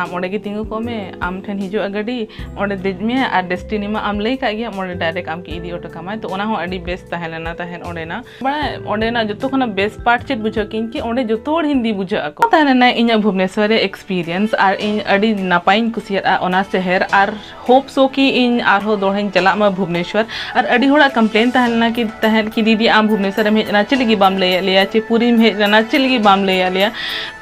ᱟᱢ ᱚᱸᱰᱮ ᱜᱮ ᱛᱤᱸᱜᱩ ᱠᱚᱜ ᱢᱮ, ᱟᱢ ᱴᱷᱮᱱ ᱦᱤᱡᱩᱜᱼᱟ ᱜᱟᱹᱰᱤ, ᱚᱸᱰᱮ ᱫᱮᱡ ᱢᱮ ᱟᱨ ᱰᱮᱥᱴᱤᱱᱤ ᱢᱟ ᱟᱢ ᱞᱟᱹᱭ ᱠᱟᱜ ᱜᱮᱭᱟᱢ, ᱚᱸᱰᱮ ᱰᱟᱭᱨᱮᱠᱴ ᱟᱢ ᱜᱮ ᱤᱫᱤ ᱦᱚᱴᱚ ᱠᱟᱢᱟᱭ᱾ ᱛᱚ ᱚᱱᱟ ᱦᱚᱸ ᱟᱹᱰᱤ ᱵᱮᱥ ᱛᱟᱦᱮᱸ ᱞᱮᱱᱟ ᱛᱟᱦᱮᱸᱫ ᱚᱸᱰᱮᱱᱟᱜ᱾ ᱵᱟᱲᱟᱭ, ᱚᱸᱰᱮᱱᱟᱜ ᱡᱚᱛᱚ ᱠᱷᱚᱱᱟᱜ ᱵᱮᱥ ᱯᱟᱨᱴ ᱪᱮᱫ ᱵᱩᱡᱷᱟᱹᱣ ᱠᱤᱧ ᱠᱤ ᱚᱸᱰᱮ ᱡᱚᱛᱚ ᱦᱚᱲ ᱦᱤᱱᱫᱤ ᱵᱩᱡᱷᱟᱹᱜ ᱟᱠᱚ᱾ ᱛᱟᱦᱮᱸ ᱞᱮᱱᱟ ᱤᱧᱟᱹᱜ ᱵᱷᱩᱵᱽᱱᱮᱥᱣᱚᱨ ᱨᱮ ᱮᱠᱥᱯᱤᱨᱤᱭᱮᱱᱥ, ᱟᱨ ᱤᱧ ᱟᱹᱰᱤ ᱱᱟᱯᱟᱭᱤᱧ ᱠᱩᱥᱤᱭᱟᱫᱼᱟ ᱚᱱᱟ ᱥᱮᱦᱮᱨ, ᱟᱨ ᱦᱳᱯ ᱥᱳ ᱠᱤ ᱤᱧ ᱟᱨᱦᱚᱸ ᱫᱚᱲᱦᱟᱧ ᱪᱟᱞᱟᱜ ᱢᱟ ᱵᱷᱩᱵᱽᱱᱮᱥᱣᱚᱨ᱾ ᱟᱨ ᱟᱹᱰᱤ ᱦᱚᱲᱟᱜ ᱠᱚᱢᱯᱞᱮᱱ ᱛᱟᱦᱮᱸ ᱞᱮᱱᱟ ᱠᱤ ᱛᱟᱦᱮᱸᱫ ᱠᱤ, "ᱫᱤᱫᱤ, ᱟᱢ ᱵᱷᱩᱵᱽᱱᱮᱥᱣᱚᱨ ᱮᱢ ᱦᱮᱡ ᱞᱮᱱᱟ, ᱪᱮᱫ ᱞᱟᱹᱜᱤᱫ ᱵᱟᱢ ᱞᱟᱹᱭᱟᱫ ᱞᱮᱭᱟ? ᱪᱮ ᱯᱩᱨᱤᱢ ᱦᱮᱡ ᱞᱮᱱᱟ, ᱪᱮᱫ ᱞᱟᱹᱜᱤᱫ ᱵᱟᱢ ᱞᱟᱹᱭᱟᱫ ᱞᱮᱭᱟ?"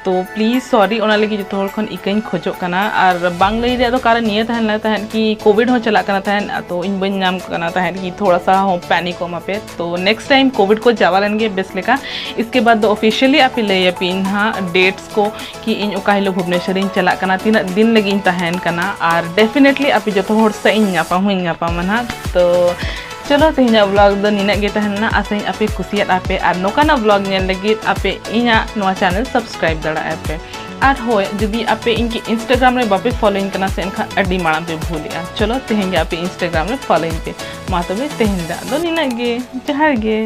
ᱛᱚ ᱯᱞᱤᱡ ᱥᱚᱨᱤ, ᱚᱱᱟ ᱞᱟᱹᱜᱤᱫ ᱡᱚᱛᱚ ᱦᱚᱲ ᱠᱷᱚᱱ ᱤᱠᱟᱹᱧ ᱠᱷᱚᱡᱚᱜ ᱠᱟᱱᱟ᱾ ᱟᱨ ᱵᱟᱝ ᱞᱟᱹᱭ ᱨᱮᱭᱟᱜ ᱫᱚ ᱠᱟᱨᱚᱱ ᱱᱤᱭᱟᱹ ᱛᱟᱦᱮᱸ ᱞᱮᱱᱟ ᱛᱟᱦᱮᱸᱫ ᱠᱤ ᱠᱳᱵᱷᱤᱰ ᱦᱚᱸ ᱪᱟᱞᱟᱜ ᱠᱟᱱᱟ ᱛᱟᱦᱮᱸᱫ, ᱛᱚ ᱤᱧ ᱵᱟᱹᱧ ᱧᱟᱢ ᱠᱟᱱᱟ ᱛᱟᱦᱮᱸᱫ ᱠᱤ ᱛᱷᱚᱲᱟ ᱥᱟ ᱦᱚᱸ ᱯᱮᱱᱤᱠᱚᱜ ᱢᱟᱯᱮ᱾ ᱛᱚ ᱱᱮᱠᱥᱴ ᱴᱟᱭᱤᱢ ᱠᱳᱵᱷᱤᱰ ᱠᱚ ᱪᱟᱵᱟ ᱞᱮᱱ ᱜᱮ ᱵᱮᱥ ᱞᱮᱠᱟ, ᱤᱥᱠᱮ ᱵᱟᱫ ᱫᱚ ᱚᱯᱷᱤᱥᱤᱭᱟᱞᱤ ᱟᱯᱮ ᱞᱟᱹᱭ ᱟᱯᱮ ᱤᱧ ᱦᱟᱸᱜ ᱰᱮᱴᱥ ᱠᱚ ᱠᱤ ᱤᱧ ᱚᱠᱟ ᱦᱤᱞᱳᱜ ᱵᱷᱩᱵᱽᱱᱮᱥᱚᱨ ᱤᱧ ᱪᱟᱞᱟᱜ ᱠᱟᱱᱟ, ᱛᱤᱱᱟᱹᱜ ᱫᱤᱱ ᱞᱟᱹᱜᱤᱫ ᱤᱧ ᱛᱟᱦᱮᱱ ᱠᱟᱱᱟ, ᱟᱨ ᱰᱮᱯᱷᱤᱱᱮᱴᱞᱤ ᱟᱯᱮ ᱡᱚᱛᱚ ᱦᱚᱲ ᱥᱟᱶ ᱤᱧ ᱧᱟᱯᱟᱢ ᱦᱚᱸᱧ ᱧᱟᱯᱟᱢᱟ ᱱᱟᱦᱟᱜ᱾ ᱛᱚ ᱪᱚᱞᱚ, ᱛᱮᱦᱮᱧᱟᱜ ᱵᱞᱚᱜ ᱫᱚ ᱱᱤᱱᱟᱹᱜ ᱜᱮ ᱛᱟᱦᱮᱸ ᱞᱮᱱᱟ᱾ ᱟᱥᱟᱧ ᱟᱯᱮ ᱠᱩᱥᱤᱭᱟᱫ ᱟᱯᱮ, ᱟᱨ ᱱᱚᱝᱠᱟᱱᱟᱜ ᱵᱞᱚᱜ ᱧᱮᱞ ᱞᱟᱹᱜᱤᱫ ᱟᱯᱮ ᱤᱧᱟᱹᱜ ᱱᱚᱣᱟ ᱪᱮᱱᱮᱞ ᱥᱟᱵᱥᱠᱨᱟᱭᱤᱵ ᱫᱟᱲᱮᱭᱟᱜᱼᱟ ᱯᱮ᱾ ᱟᱨ ᱦᱳᱭ, ᱡᱩᱫᱤ ᱟᱯᱮ ᱤᱧ ᱠᱤ ᱤᱱᱥᱴᱟᱜᱨᱟᱢ ᱨᱮ ᱵᱟᱯᱮ ᱯᱷᱚᱞᱳᱧ ᱠᱟᱱᱟ ᱥᱮ, ᱮᱱᱠᱷᱟᱱ ᱟᱹᱰᱤ ᱢᱟᱲᱟᱝ ᱯᱮ ᱵᱷᱩᱞᱮᱜᱼᱟ᱾ ᱪᱚᱞᱚ, ᱛᱮᱦᱮᱧ ᱜᱮ ᱟᱯᱮ ᱤᱱᱥᱴᱟᱜᱨᱟᱢ ᱨᱮ ᱯᱷᱚᱞᱳᱧ ᱯᱮ᱾ ᱢᱟ ᱛᱚᱵᱮ, ᱛᱮᱦᱮᱧ ᱫᱚ ᱟᱫᱚ ᱱᱤᱱᱟᱹᱜ ᱜᱮ᱾ ᱡᱚᱦᱟᱨ ᱜᱮ᱾